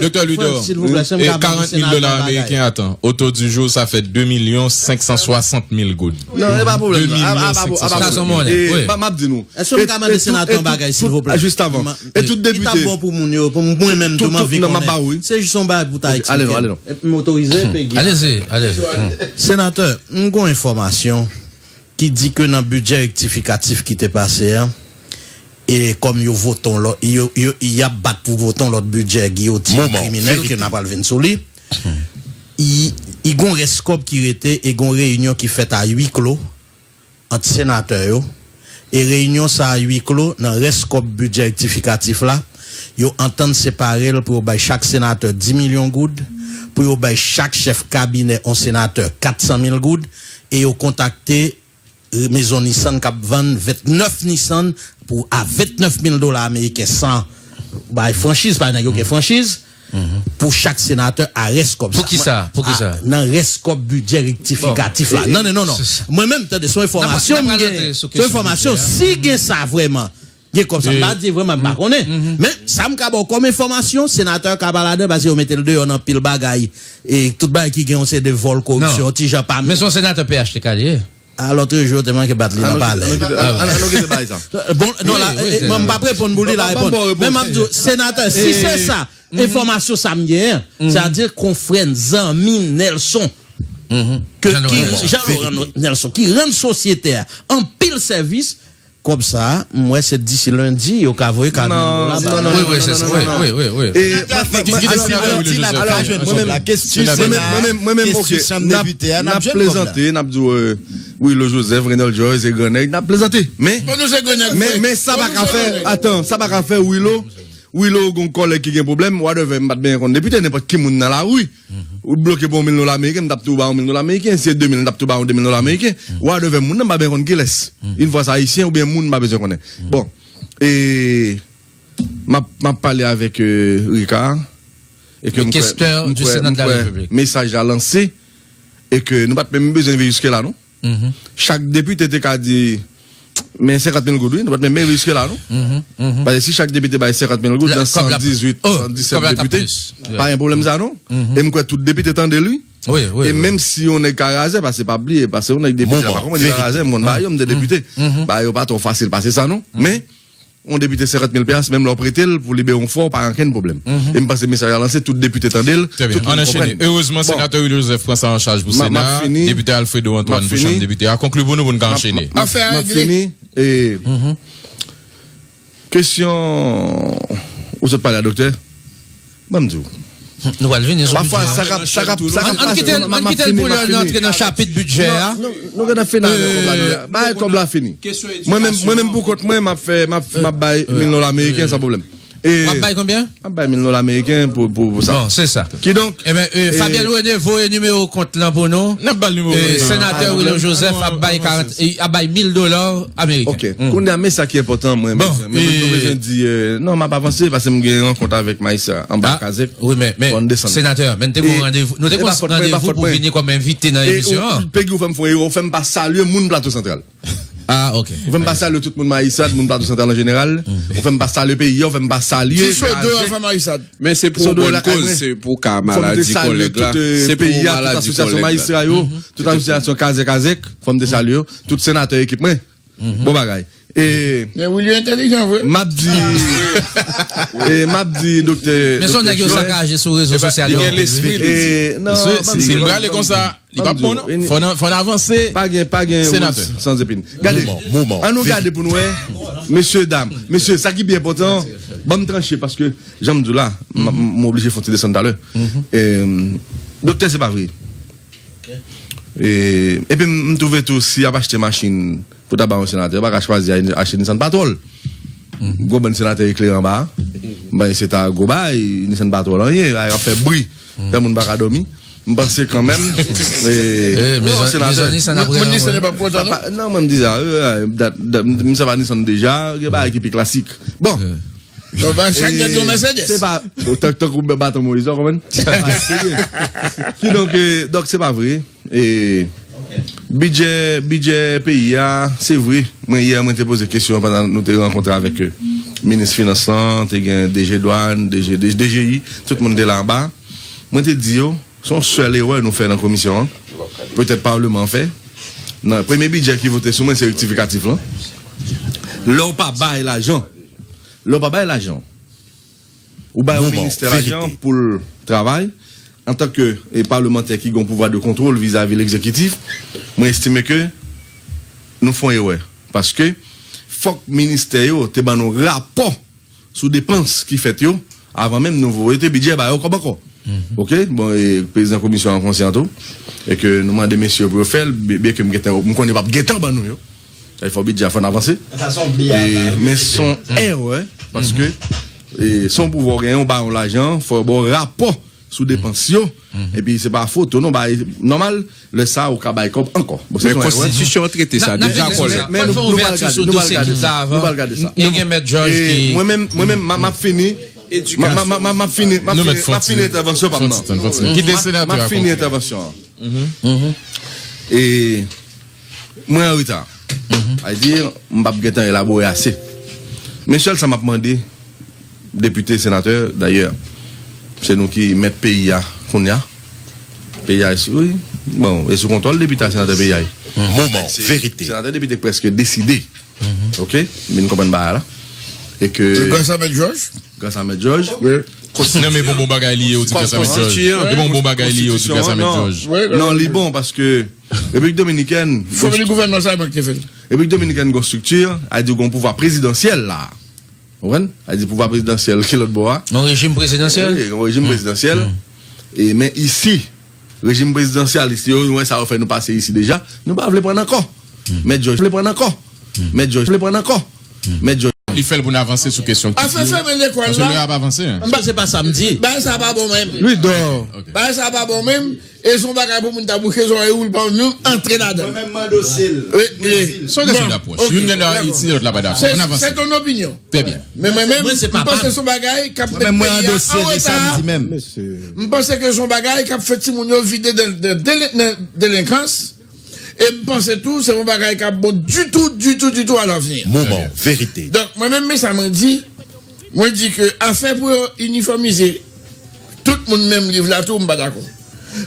Doktè Louidor, e karant mil dola ameriken, atan, oto di jou, sa fè de milyon senk san swasant mil goud. Non, e pa pwoblèm. De milyon senk san swasant mil. M ap di nou. Èske m ka mande senatè yon bagay, silvouplè? Jis avan. E tout depite. Li t ap bon pou moun yo, pou mwen menm tou, m anvi konnen. Se jis yon bagay pou ta eksplike. M otorize, Peggy? Alezi, alezi. Senatè, m gon enfòmasyon ki di ke nan bidjè rektifikatif ki te pase a, e kòm yo vote yon lòt, yo, yo, y ap bat pou vote yon lòt bidjè giyotin kriminèl ke n a pral vin sou li, i, i gon rès kòb ki rete e gon reyinyon ki fèt a wi klo ant senatè yo. E reyinyon sa a wi klo, nan rès kòb bidjè rektifikatif la, yo antann separe l pou yo bay chak senatè di milyon goud, pou yo bay chak chèf kabinè yon senatè kat san mil goud, e yo kontakte Maison Nissan k ap vann vennèf Nissan pou a vennèf mil dola ameriken san bay franchiz, pa nèg yo gen franchiz, pou chak senatè a rès kòb sa. Poukisa? Poukisa? Nan rès kòb bidjè rektifikatif la. Non, non, non, non. Mwen menm, tande, se yon enfòmasyon m gen. Se yon enfòmasyon, si gen sa vrèman. Gen kòb sa, m pa di vrèman, m pa konnen. Men, sa m ka ba w kòm enfòmasyon, senatè ka pa ladan, paske yo mete l deyò nan pil bagay. E tout bagay ki gen yon seri de vòl, koripsyon, ti jan pa. Men se yon senatè P H T K li ye. A, lòt jou, yo te manke bat li nan palè. Ann, ann, ann, ann, ann kite bagay sa. Bon, non, la, e, e, mwen, m p ap reponn pou li, la reponn. Men m ap di w, senatè, si se sa, enfòmasyon sa m genyen, sa di konfrè n, zanmi Nelson, ke, ki, Jean Laurent Nelson, ki rann sosyete a anpil sèvis, kòb sa a, m wè se disi lendi, yo ka voye kat mil dola ba yo. Wi, wi, se sa. Wi, wi, wi, wi. E, mwen, mwen, mwen, mwen menm, mwen menm, ok, n ap, n ap plezante, n ap di w, e, Willo Joseph, Randall Joyce, e gran nèg, n ap plezante. Men, men, men sa pa ka fè, atan, sa pa ka fè Willo, Willo gon kòlèg ki gen pwoblèm, whatever, m pa t benyen konn depite, nenpòt ki moun nan lari. Ou bloke pou yon mil dola ameriken, m t ap tou ba yon mil dola ameriken. Si se de mil, m t ap tou ba yon de mil dola ameriken. Whatever, moun nan m pa benyen konn kilès. Yon fwa se ayisyen oubyen moun m pa bezwen konnen. Bon, e m ap, m ap pale avèk, e, Ricard, e ke m kwè, m kwè, m kwè mesaj la lanse, e ke nou pa t menm bezwen rive jiske la, non. Chak depite te ka di, men senkant mil goud, wi, nou pa t menm rive jiske la, non. Paske si chak depite bay senkant mil goud, nan san dizuit, san disèt depite, pa gen pwoblèm sa, non. E m kwè tout depite tande l, wi. E menm si yon nèg ka razè, paske pa bliye, paske yon nèg depite, pa konprann li ka razè, m konn ba yo, m te depite. Ba yo pa twò fasil pase sa, non. Men, yon depite senkant mil pesos, menm lè w prete l pou li bwè yon fò, pa gen okenn pwoblèm. E m panse mesaj la lanse, tout depite tande l, tout moun konprann. Erezman, senatè Willy Joseph pran sa an chaj pou Sena. Depite Alfredo Antoine pou chanm depite a. Konkli pou nou, pou n ka anchene. M ap fini. E, kesyon ou sot pale a, doktè, ban m di w. Nou pral vini sou bidjè a. Pafwa, sa k ap, sa k ap, sa k ap pase, ann kite l, ann kite l pou lè nou antre nan chapit bidjè a. Nou, nou, nou gentan fini avè kòb la, nou, bagay kòb la fini. Mwen menm, mwen menm pou kont mwen, m ap fè, m ap, m ap bay mil dola ameriken san pwoblèm. W ap bay konbyen? M ap bay mil dola ameriken pou, pou, pou sa. Bon, se sa. Kidonk, Fabian René, voye nimewo kont lan pou nou. N ap ba l nimewo kont lan. Senatè Willy Joseph ap bay karant, ap bay mil dola ameriken. Ok. Kounye a, men sa ki enpòtan, mwen, mwen bezwen di, non, m ap avanse, paske m gen rankont avèk majistra anba Kazèk. Wi, men, men, senatè, men n te gon randevou, nou te gon randevou pou vini kòm envite nan emisyon an. Pegi, ou fè m fè yon erè, ou fè m pa salye moun Plato Santral. Ah, ok. Ou fè m pa salye tout moun Mayisad, moun Plato Santral an jeneral. Ou fè m pa salye peyi a, ou fè m pa salye Ti Sodo an fè Mayisad. Men se pou Sodo bòn lakay koz, mwen. Se pou ka Fò m te maladi salye kòlèg la. Tout, euh, Se pou peyi a, tout maladi asosyasyon kòlèg la. Majistra yo, tout asosyasyon Kazèk Azèk, fò m te salye yo, tout senatè ekip mwen. Bon bagay. E Men Willy entèlijan vre. M ap di, e m ap di doktè, Men se yon doktè nèg yo Joel. Sakaje sou rezo sosyal yo. Li gen lespri, li di. E, non, Mesye, m ap si, di, si l prale konsa, li p ap bon, non. Fò n, fò n avanse. Pa gen, pa gen Senatè. Wood sans épine. Gade, Moman, moman. Ann nou gade pou nou wè. Mesye, dam, mesye, sa ki pi enpòtan, ban m tranche paske, jan m di w la, m, m, m oblije fè yon ti desann talè. E, doktè, se pa vre. E, epi m, m twouve tou, si y ap achte machin pou ta ba yon senatè, yo pa ka chwazi a-, achte Nissan Patrol. Gwo bann senatè eklere anba a. M panse se ta gwo bagay, Nissan Patrol anyen, y ap fè bri. Fè moun pa ka dòmi. M panse kanmenm, e, Eh, non, mezon-, senatè. Mezon Nissan ap Moun, moun rele Nissan yo pa kontan, non? Pa, non, mwen m di sa, e, e, dat, dat, m, m sa pa Nissan deja, gen bagay ki pi klasik. Bon. Bon, ba, chak nèg yon Mercedes. Se pa, bon, tank, tank ou baton Moïse, ou konprann? Se pa serye. Kidonk, e, donk, se pa vre. E, bidjè, bidjè peyi a, se vre. Mwen, yè, mwen te poze kesyon pandan nou te rankontre avèk, e, minis finans lan, te gen D G dwàn, D G, D G, D G I, tout moun te la anba. Mwen te di yo, se yon sèl erè nou fè nan komisyon an. Petèt palman an fè. Nan premye bidjè ki vote sou mwen, se rektifikatif lan. Lè w pa bay lajan, lè w pa bay lajan, ou bay yon Moman, ministè lajan verite. Pou l travay, antanke, e, palmantè ki gen yon pouvwa de kontwòl vizavi legzekitif, mwen estime ke nou fè yon erè. Paske fòk ministè yo te ban nou rapò sou depans ki fèt yo, avan menm nou voye te bidjè ba yo kòb ankò. Oke? Bon, e prezidan komisyon an konsyan tou, e ke nou mande mesye yo pou yo fè l, byen, byen ke m gentan, m konnen yo p ap gentan ban nou yo. Sa fè bidjè a fò n avanse. Sa se yon biyè. E, men se yon erè, paske, e, se yon pouvwa w genyen, w ba yon lajan, fò yo ba w rapò sou depans yo. Epi se pa foto, non, bay nòmal, lè sa ou ka bay kòb ankò. Bon, se Men yon erè. Konstitisyon an trete sa N ap deja, vini sou kòlèg. Sa. Men Fò n fè nou, nou pral ouvèti gade, sou nou pral dosye gade sa. Kizza avan. Nou pral gade sa. E gen mèt Jòj E ki mwen menm, mwen menm, m a, m ap fini. M a, m a, m a, m ap fini, m ap Nou fini, mèt m ap fini fon ti, entèvansyon pa m fon nan. Ti tan, fon ti tan. Kite M, senatè m a ap fini fini entèvansyon an. E mwen an reta. Sa vle di, m p ap gentan elabore ase. Men sèl sa m ap mande, depite, senatè, dayè, se nou ki mèt peyi a kounye a. Peyi a, wi. Bon, e sou kontwòl depite a, senatè peyi a. Moman, Se- verite. Senatè, depite prèske deside. Oke? M vin konprann bagay la. E ke Gras a Mèt Jòj? Gras a Mèt Jòj. Wi. Non, men bon, bon bagay li ye, ou di gras a Mèt Jòj. Konstitisyon. E bon, bon bagay li ye, ou di gras a Mèt Jòj. Wi, wi, Non, wi. Li bon paske Repiblik Dominikèn, Fòmil gouvènman sa, mwen ki te fè l. Repiblik Dominikèn gon estrikti, a di gon pouvwa prezidansyèl la. Ou konprann? A di pouvwa prezidansyèl ki lòt bò a. Yon rejim prezidansyèl? Wi, yon rejim prezidansyèl. E men isi, rejim prezidansyalis yo, nou wè sa yo fè nou pase isi deja. Nou pa vle pran ankò. Mèt Jòj vle pran ankò. Mèt Jòj vle pran ankò. Mèt Jòj Li fè l pou n avanse sou kesyon ki Afè fèmen lekòl Paske la. Lè a ap avanse, hein. M pa- Se pa sa m di. Bagay sa pa bon menm. Louis d'Or. Bagay sa pa bon menm. E se yon bagay pou moun ta bouche zòrèy ou, l pa menm antre ladan. Mwen menm m andose l. Wi, wi. Se yon kesyon Bon. Dapwòch. Ok. Youn gen dwa itilize, lòt la pa dakò. Se Ann avanse. Se ton opinyon. Trè byen. Men mwen menm, Mwen, se m pa panse pa m. Se yon bagay k ap Mwen menm, mwen andose li samdi menm. M panse ke se yon bagay k ap fè timoun yo vide nan, nan delen- nan delenkans. E m panse tou, se yon bagay k ap bon ditou, ditou, ditou alavni. Moman, verite. Donk, mwen menm, men sa mwen di, mwen di ke afè pou yo inifòmize tout moun menm liv la tou, m pa dakò.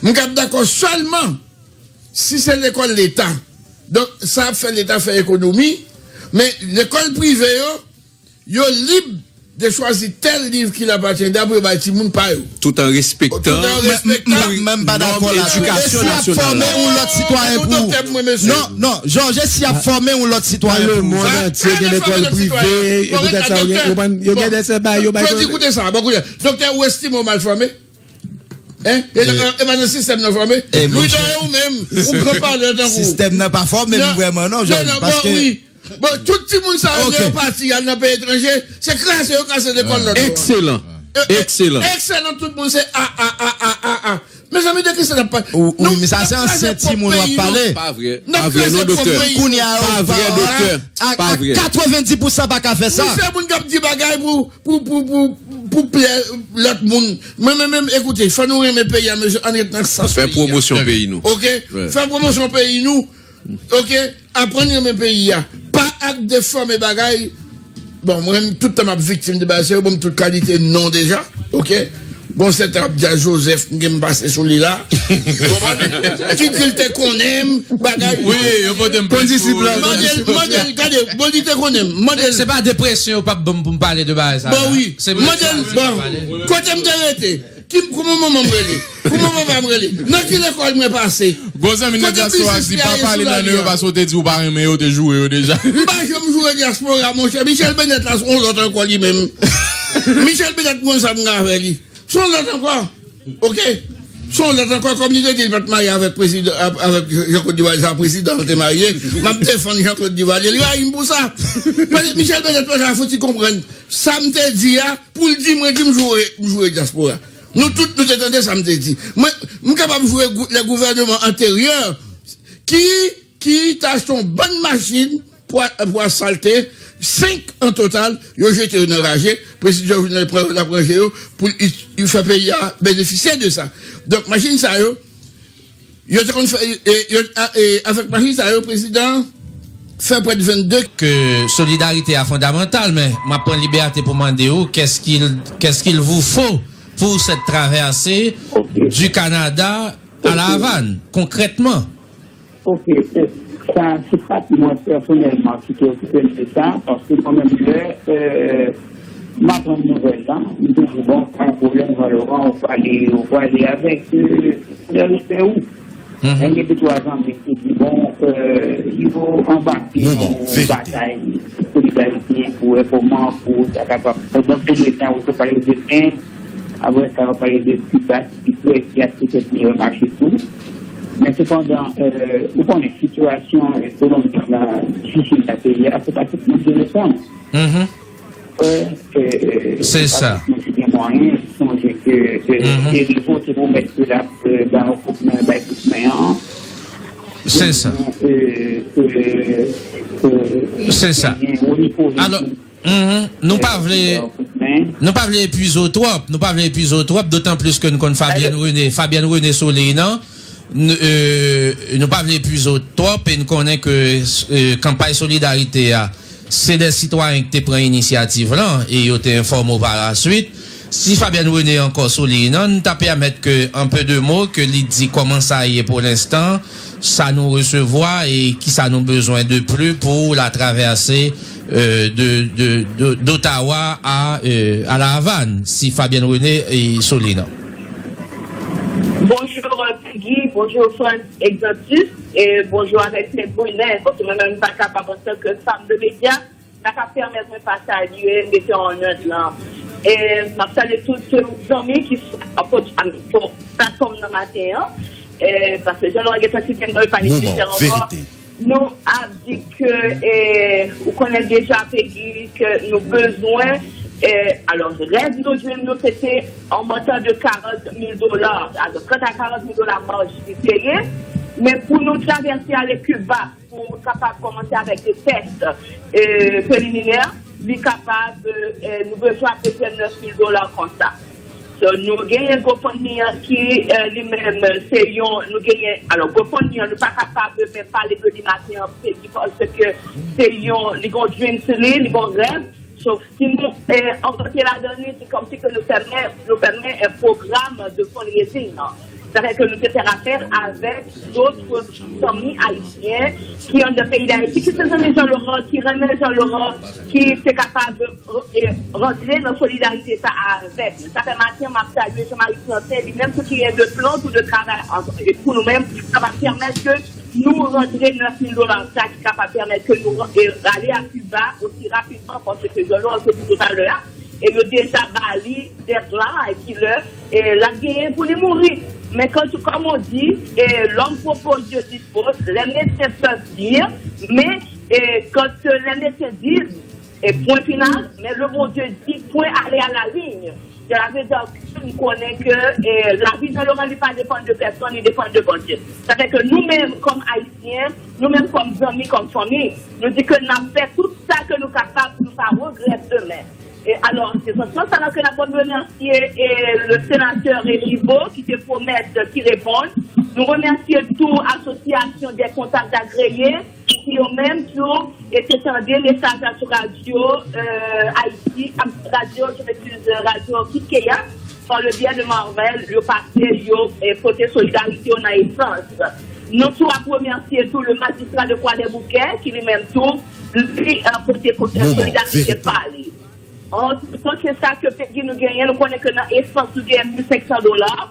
M k ap dakò sèlman si se lekòl leta. Donk, sa ap fè leta fè ekonomi, men lekòl prive yo, yo lib de chwazi tèl liv ki l apatyen, dapre yo bay timoun pa yo. Tout an respektan Tout an respektan. Men m pa dakò la tou. E si y ap fòme yon lòt sitwayen pou ou? Non, non, Jòj, e si y ap fòme yon lòt sitwayen pou ou? Nan lemonn antye gen lekòl prive, e poutèt sa, yo gen, yo gen de sèt bagay, yo bay Jòj, koute sa, bon, koute. Doktè, ou estime w mal fòme? Hein? E, e, e pa nan sistèm nan fòme? Louis d'Or, ou menm, ou pran palè tankou Sistèm nan pa fòme m vrèman non, Jòj, paske Bon, tout timoun sa yo, Ok. Lè yo pati, y al nan peyi etranje, se kraze yo kraze lekòl lòt yo. Ekselan. E, e, Ekselan. Ekselan, tout moun se a, a, a, a, a, a. Mezanmi, de kisa n ap pale? Wi, men sa se ansyen timoun w ap pale. Pa vre. Pa vre, non, doktè. Kounye a, Pa vre, doktè. A, a katrevenndis pousan pa ka fè sa. Wi, se moun k ap di bagay pou, pou, pou, pou, pou plè lòt moun. Mwen menm, menm, ekoute, fò nou renmen peyi a, mesye, ann ret nan sans peyi a. Fè pwomosyon peyi nou. Ok? Fè pwomosyon peyi nou. Ok? Aprann renmen peyi a. Pa ak defòme bagay. Bon, mwen menm, tout tan m ap viktim de bagay sa yo, ban m tout kalite non deja. Ok? Gon sèten ap di a Joseph, m gen m pase sou li la. Konprann? Ki di l te konnen m, bagay. Wi, yo pote m Kondisip la, Mande l, mande l, gade, bon, li te konnen m. Mande l. Se pa depresyon yo p ap ban m pou m pale de bagay sa. Bon, wi. Mande l, bon, kote m te rete? Ki, kouman manman m rele? Kouman papa m rele? Nan ki lekòl mwen pase? Gon zanmi nan dyaspora di papa li nan non yo, paske w te di w pa renmen yo, te joure yo deja. M pa janm joure dyaspora, monchè. Michel Bennett la, se yon lòt ankò li menm. Michel Bennett, mwen sa m gen avè li. Se yon lòt ankò. Ok? Se yon lòt ankò, kòm li te di, li pa t marye avèk prezidan, avèk Jean-Claude Duvalier, se a prezidan l te marye. M ap defann Jean-Claude Duvalier, li rayi m pou sa. Paske Michel Bennett pa janm fouti konprann sa m te di a, pou l di mwen di m joure, m joure dyaspora. Nou tout, nou te tande sa m te di. Mwen, m kapab joure gou- le gouvènman anteryè ki, ki t achte yon bann machin pou, a- pou asalte, senk an total, yo jete yo nan raje, prezidan Jovenel pran yo, l ap ranje yo, pou l, l fè peyi a benefisye de sa. Donk, machin sa yo, yo te konn fè, e, yo, a- e, avèk machin sa yo, prezidan fè prè de vennde. Ke solidarite a fondamantal, men m ap pran libète pou mande w, qu'est-ce qu'il, qu'est-ce qu'il vous faut pour cette traversée du Canada à La Havane, concrètement? Ok, e, sa, se pa mwen pèsonèlman ki te okipe m de sa, paske mwen menm lè, e, m aprann nouvèl la, m te di, bon, pa gen pwoblèm, Jean Laurent, ou prale, ou prale avèk, e, lè respè ou. Mhm. Gen de twa zanmi ki di, bon, e, yo anbake nan yon batay solidarite pou wè kòman pou sa kapab. Pandan ke letan ou te pale de End, apre sa, ou pale de Kiba, ki kwè ki ap petèt meyè mache tou. Men sepandan, e, ou konnen sitiyasyon ekonomik la difisil nan peyi a, se pa tout moun ki reponn. Mhm. Se sa. Mwen te gen mwayen sonje ke Erivo te pwomèt ke l ap ba yon kout men, bay kout men an. Se sa. Se sa. Alò, nou pa vle, nou pa vle epuize w twòp, nou pa vle epuize w twòp, dotan plis ke n konn Fabienne René, Fabienne René Soleil nan. Nou pa vle epuize w twòp e n konnen ke kanpay solidarite a, se de sitwayen ki te pran inisyativ lan e yo te enfòme w pa la swit. Si Fabienne René ankò sou liy nan, n ta pèmèt ke, an pe de mo, ke li di kòman sa ye pou lenstan, sa nou resevwa e kisa nou bezwen de pli pou la travèse de, de, de, d'Ottawa a, a La Havane, si Fabienne René sou liy nan. Bonjou, Peggy, bonjou, Frantz Exantus, e bonjou avèk Sè Brunet, paske mwen menm m pa kapab antanke fanm de medya, sa ka pèmèt mwen pa salye metè an nòt lan. E m ap salye tout zanmi ki sou platfòm nan maten an, e paske jan nou gentan site non yo pa nesesè ankò. Nou ap di ke, e, ou konnen deja, Peggy, ke nou bezwen, e, alò, rèv nou jwenn nou, se te an montan de karant mil dola, alò, trant a karant mil dola pa j li te ye, men pou nou travèse ale Kiba, pou kapab kòmanse avèk de tès, e, preliminè, li kapab, e, nou bezwen apeprè nèf mil dola konsa. So, nou genyen GoFundMe an ki, e, li menm, se yon, nou genyen, alò, GoFundMe an, nou pa kapab menm pale de li maten an, se ki paske se yon, li gon dream sou li, li gon rèv. So, si nou, e, antre ladan li, se kòmsi ke nou fèmen, nou fèmen, e, pwogram de fundraising nan. Sa fè ke nou te fè apèl avèk dòt zanmi ayisyen ki anndan peyi Dayiti, ki se zanmi Jean Laurent, ki renmen Jean Laurent, ki te kapab, e, rantre nan solidarite sa a avèk nou. Sa fè maten an, m ap salye Jean Marie Plantin, li menm tou ki gen de plan tou de travay an, e pou nou menm, sa va pèmèt ke nou rantre nèf mil dola sa ki kapab pèmèt ke nou, e, rale a Kiba osi rapidman, paske Jean Laurent te di toutalè a, e yo deja ba li deadline ki lè, e, l ap genyen pou li mouri. Men kan, kòm on di, e, l'homme propose, Dieu dispose, les médecins peuvent dire, men, e, quand, e, les médecins disent, e, pwen final, men le Bondye di, pwen ale a la ligne. Cela veut dire ke m konnen ke, e, lavi Jean Laurent li pa depann de pèsonn, li depann de Bondye. Sa fè ke nou menm, kòm Ayisyen, nou menm kòm zanmi, kòm fanmi, nou di ke n ap fè tout sa ke nou kapab pou nou pa regrèt demen. E alò, se nan sans sa la ke n ap remèsye, e, le senatè Régis Baud ki te pwomèt, ki reponn, Nou remèsye tou Association des Contacts Agréés, ki yo menm tou, e te tande mesaj la sou radyo, euh, Ayiti, ah, radyo, je m'excuse, radyo Kiskeya, par le biais de Marvel, yo pase, yo, eh, pote solidarite yo nan esans. Nou tou ap remèsye tou le magistrat de Kwadèboukè, ki li menm tou, li, eh, pote, pote solidarite pa li. An, se sa ke peyi nou genyen, nou konnen ke nan esans nou genyen mil senk san dola.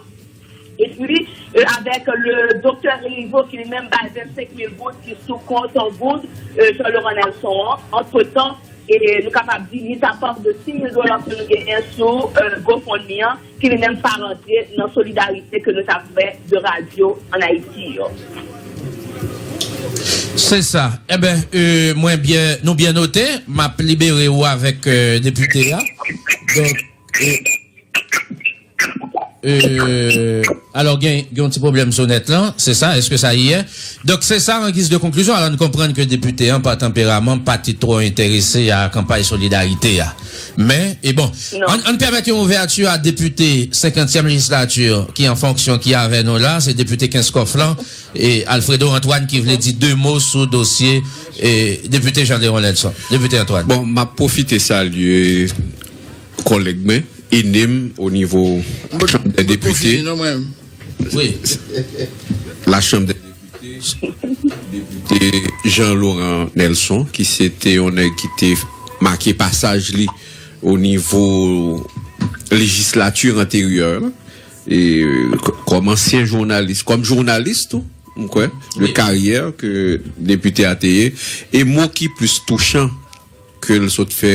Epi, euh, avèk le doktè Elivo ki li menm bay vennsenk mil goud ki sou kont an goud, euh, Jean Laurent Nelson an. Antretan, e nou kapab di, mis à part de sis mil dola ke nou genyen sou, euh, GoFundMe an, ki li menm pa rantre nan solidarite ke nou t ap fè de radyo ann Ayiti yo. Se sa. Enben, euh, mwen byen, nou byen note. M ap libere ou avèk, euh, depite a. Donk, euh, euh, alò, gen, gen yon ti pwoblèm sou nèt lan, se sa, èske sa ye? Donk, se sa, an giz de konklizyon, alò, nou konprann ke depite an, pa tanperaman, pa te twò enterese a kanpay solidarite a. Men, e bon, ann, ann pèmèt yon ouvèti a depite senkantyèm lejislati ki an fonksyon, ki avè nou la, se depite Kenskòf lan, e Alfredo Antoine ki vle di de mo sou dosye, e depite Jean Léon Nelson. Depite Antoine. Bon, m ap pwofite salye kòlèg mwen, ennmi m o nivo Chanm dè Depite, Wi. la Chanm dè Depite, Depite Jean Laurent Nelson, ki se te yon nèg ki te make pasaj li o nivo lejislati anteryè la, e, k-, kòm ansyen jounalis, kòm jounalis tou, m kwè, de karyè ke depite a te ye, e mo ki plis touchan ke l sot fè,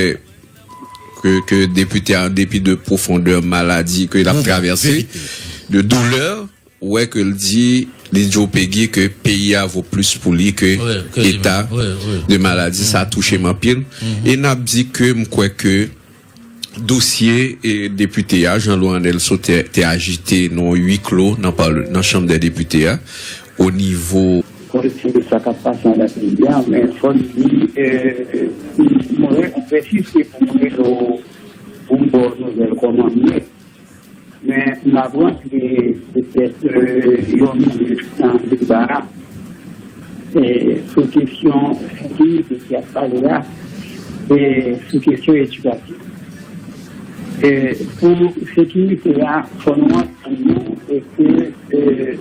ke, ke depite a, an depi de pwofondè maladi ke l ap travèse, de doulè, ou wè ke l di, li di Opegi ke peyi a vo plis pou li ke eta de maladi. Sa touche m anpil. E n ap di ke m kwè ke dosye, e, depite a, Jean Laurent Nelson, te, te ajite nan yon wi klo nan, nan Chanm dè Depite a, o nivo koreksyon de sa k ap pase anba peyi a, men fò n di, e, mwen, mwen pèsiste pou mwen, pou m ba w nouvèl kòman m ye. Men m ap rantre petèt, e, yon minit nan deba a, e, sou kesyon sekirite ki ap pale a, e, sou kesyon edikatif. E, pou sekirite a, fò nou antann nou, e ke, e,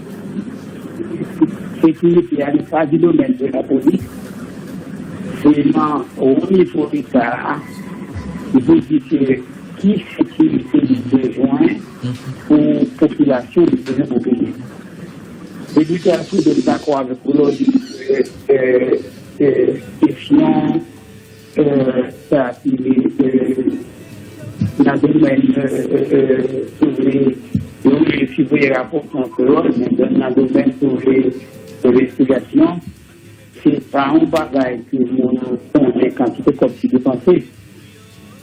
sekirite a, li pa di domèn de lapolis, se nan wo nivo Leta a, ki pou di ke ki sekirite li bezwen pou popilasyon li bezwen pou peyi. Depite Alfredo, m dakò avèk ou lè w di ke kesyon sa ki nan domèn, si w vle, yo rele siveye rapò an kreyòl, men nan domèn, si w vle, envestigasyon, se pa yon bagay ke moun konnen kantite kòb ki depanse.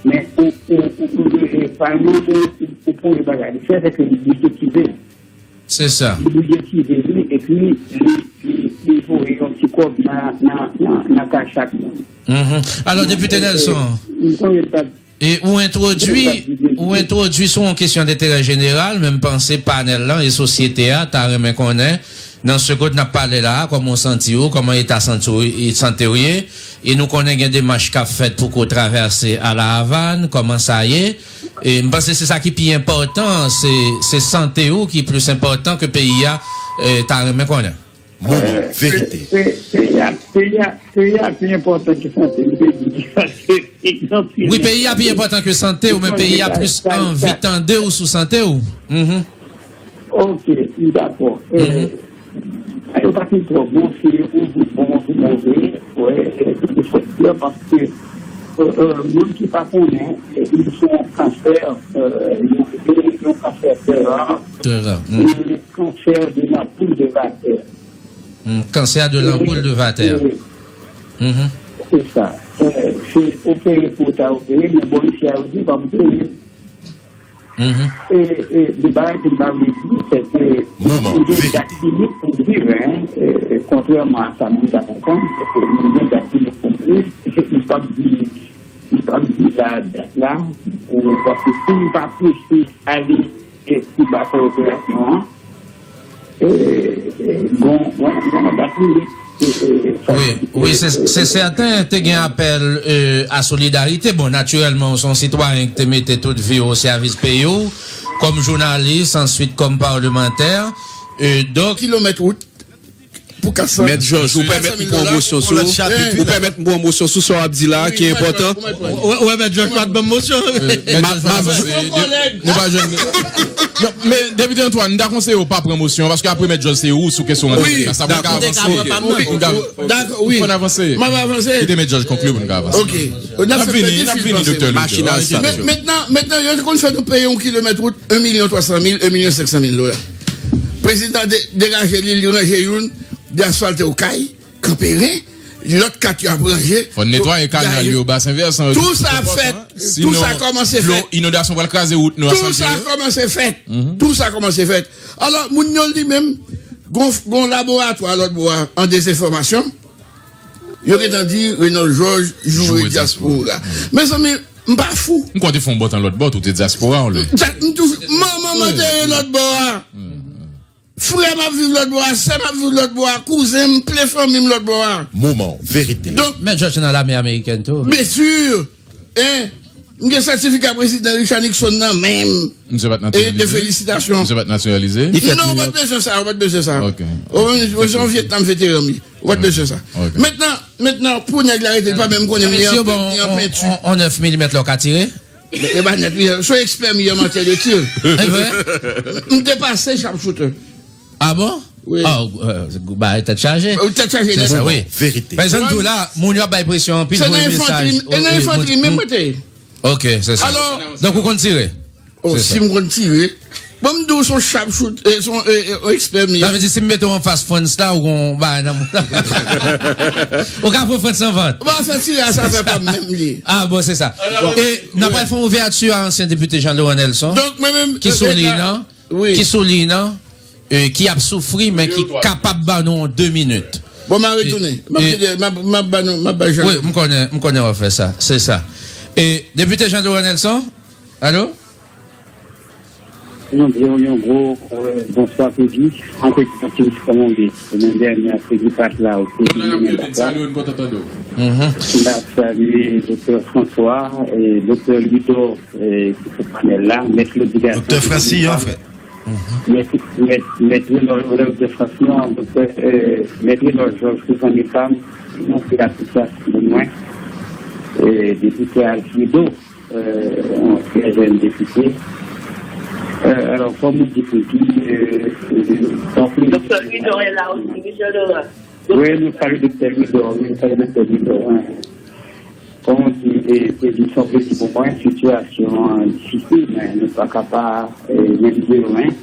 Men ou, ou, ou, ou, e pa yon moun ou, ou, ou premye bagay li fè, se ke li bidjetize l. Se sa. Li bidjetize li, epi li, li, li voye yon ti kòb nan, nan, nan, nan kay chak moun. Mhm. Alò, Depite Nelson, M konnen l pa e ou entwodui, ou entwodui sou yon kesyon denterè jeneral, men m panse panèl lan e sosyete a ta renmen konnen, nan segonn n ap pale la a, kòman w santi w, kòman eta santi w, e sante w ye, e nou konnen gen demach k ap fèt pou ke w travèse a La Avàn, kòman sa ye, e m panse se sa ki pi enpòtan, se, se sante w ki plis enpòtan ke peyi a, e, ta renmen konnen. Moman verite. Peyi a, peyi a, peyi a pi enpòtan ke sante m, peyi a, Wi, peyi a pi enpòtan ke sante w, men peyi a plis anvi tande w sou sante w. Mhm. Ok, m dakò. Sa yo pa fin twò bon, si yo bon, si move, wè, se fòs la, paske moun ki pa konnen, li se yon kansè, yon kansè tè ra, Tè ra. yon kansè de la poul de vatè. Kansè de lanboul de vatè. Se sa. Se opere pou ta opere, men bon, isi a yo di pa opere. E, e, de bagay ke m pa vle di, se ke nou gen dat limit pou n viv, en. E, kontrèman a sa moun ta konprann, se ke nou gen dat limit pou n viv. E m p ap di, m p ap di la dat la, pou, paske si m pa prese ale, e si ba fè operasyon an, e, e, bon, bon, bon, dakò, wi. E, e, sa, Wi, wi, se, se sèten, te gen apèl, e, a solidarite. Bon, natirèlman, ou se yon sitwayen ki te mete tout vi w o sèvis peyi w, kòm jounalis, answit kòm palmantè. E, donk, kilomèt wout pou kat san. Mèt Jòj, ou pèmèt m pran yon mosyon sou, ou pèmèt m pran yon mosyon sou sa w ap di la, ki enpòtan. Ou wè, Mèt Jòj pa t ban m mosyon. Mèt Jòj pa t ban m mosyon. Nou pa jwenn. Non, men, Depite Antoine, m ta konseye w pa pran mosyon, paske apre Mèt Jòj se ou sou kesyon an. Wi, sa pou n ka avanse. Dakò, wi. Fò n avanse. M ap avanse. Kite Mèt Jòj konkli pou n ka avanse. Ok. N ap vini, n ap vini, Doktè Louis. Machin a sitwasyon. Mentnan, mentnan, yo te konn fè nou peye yon kilomèt wout, en milyon twa san mil, en milyon senk san mil dola. Prezidan de-, degaje li, li ranje youn, li asfalte Okay, Kanperen, lòt kat yo ap ranje. Fò n netwaye kanal yo, basen vèsan yo. Tou sa fèt, tou sa kòmanse fèt. Inondasyon pral kraze wout nou. Tou sa kòmanse fèt. Tou sa kòmanse fèt. Alò, moun yo li menm, gon, gon laboratwa lòt bò a, an dezenfòmasyon. Yo gentan di Renold Jòj joure dyaspora. Mezanmi, m pa fou. M kwè te fè yon bòt an lòt bò, tou te dyaspora, w lè. M toujou, manman m antere lòt bò a. Frè m ap viv lòt bò a, sè m ap viv lòt bò a, kouzen m, ple fanmi m lòt bò a. Moman verite. Donk, Mèt Jòj nan lame amerikèn tou. Byensi. Hein? M gen sètifika prezidan Richard Nixon nan men m. Misye pa t natiralize? E de felisitasyon. Misye pa t natiralize? Non, ou pa t bezwen sa, ou pa t bezwen sa. Ok. Ou, ou se yon Vyetnam veteran, wi. Ou pa t bezwen sa. Ok. Mentnan, mentnan, pou nèg la rete, li pa menm konnen li an penti. Yon nèf milimèt la w ka tire? E pa nèt, wi, se yon ekspè m ye an matyè de tir. M te pase sharpshooter. Ah bon? Wi. Ah, euh, ba, tèt chaje. Tèt chaje nèt. Se sa, wi. Verite. Men sa m di w la, moun yo ap bay presyon anpil, voye mesaj. Se nan enfantri, e nan enfantri menm mwen te ye. Ok, se sa. Alò, donk ou konn tire? Oh, si m konn tire. Bon, m di w se yon sharpshooter, e se yon, e, e, yon ekspè m ye. Sa vle di si m mete w anfas Frantz la, ou gon bagay nan moun. Ou ka pran Frantz nan vant. Bon, sa tire a, sa fè pa m menm li. Ah bon, se sa. E n ap pral fè yon ouvèti a ansyen depite Jean Laurent Nelson. Donk, mwen menm, ki sou liy nan. Wi. Ki sou liy nan, e, ki ap soufri, men ki kapab ban nou yon de minit. Bon, m a retounen. M ap, m ap, m ap ba nou, m ap ba Jean. Wi, m konnen, m konnen w ap fè sa. Se sa. E, depite Jean Laurent Nelson, alo? Nou di w yon gwo, e, bonswa, Pegi. An te di w kòman w ye. Semèn dènyè, Pegi pa t la, ou te di mwen la. M ap salye Doktè François, e, Doktè Ludo, e, ki sou panèl la, Mèt Claudy Garcin, Doktè Francis, an fèt. Mèt, Mèt, Mèt Renò, Doktè Francis, Doktè, e, Mèt Renò Jòj, ki zanmi pa m, yon fanatik pou mwen, e, depite Alfredo, e, yon trè jèn depite. E, alò, kòm ou di, Pegi, e, e, Doktè Ludo e la osi, Michel Doran. Wi, nou salye Doktè Ludo, wi, nou salye Doktè Ludo, wi. Kòm w di, e, se di, se yon plezi pou mwen, sitiyasyon an difisil, men nou pa ka pa, e, menm de lwen.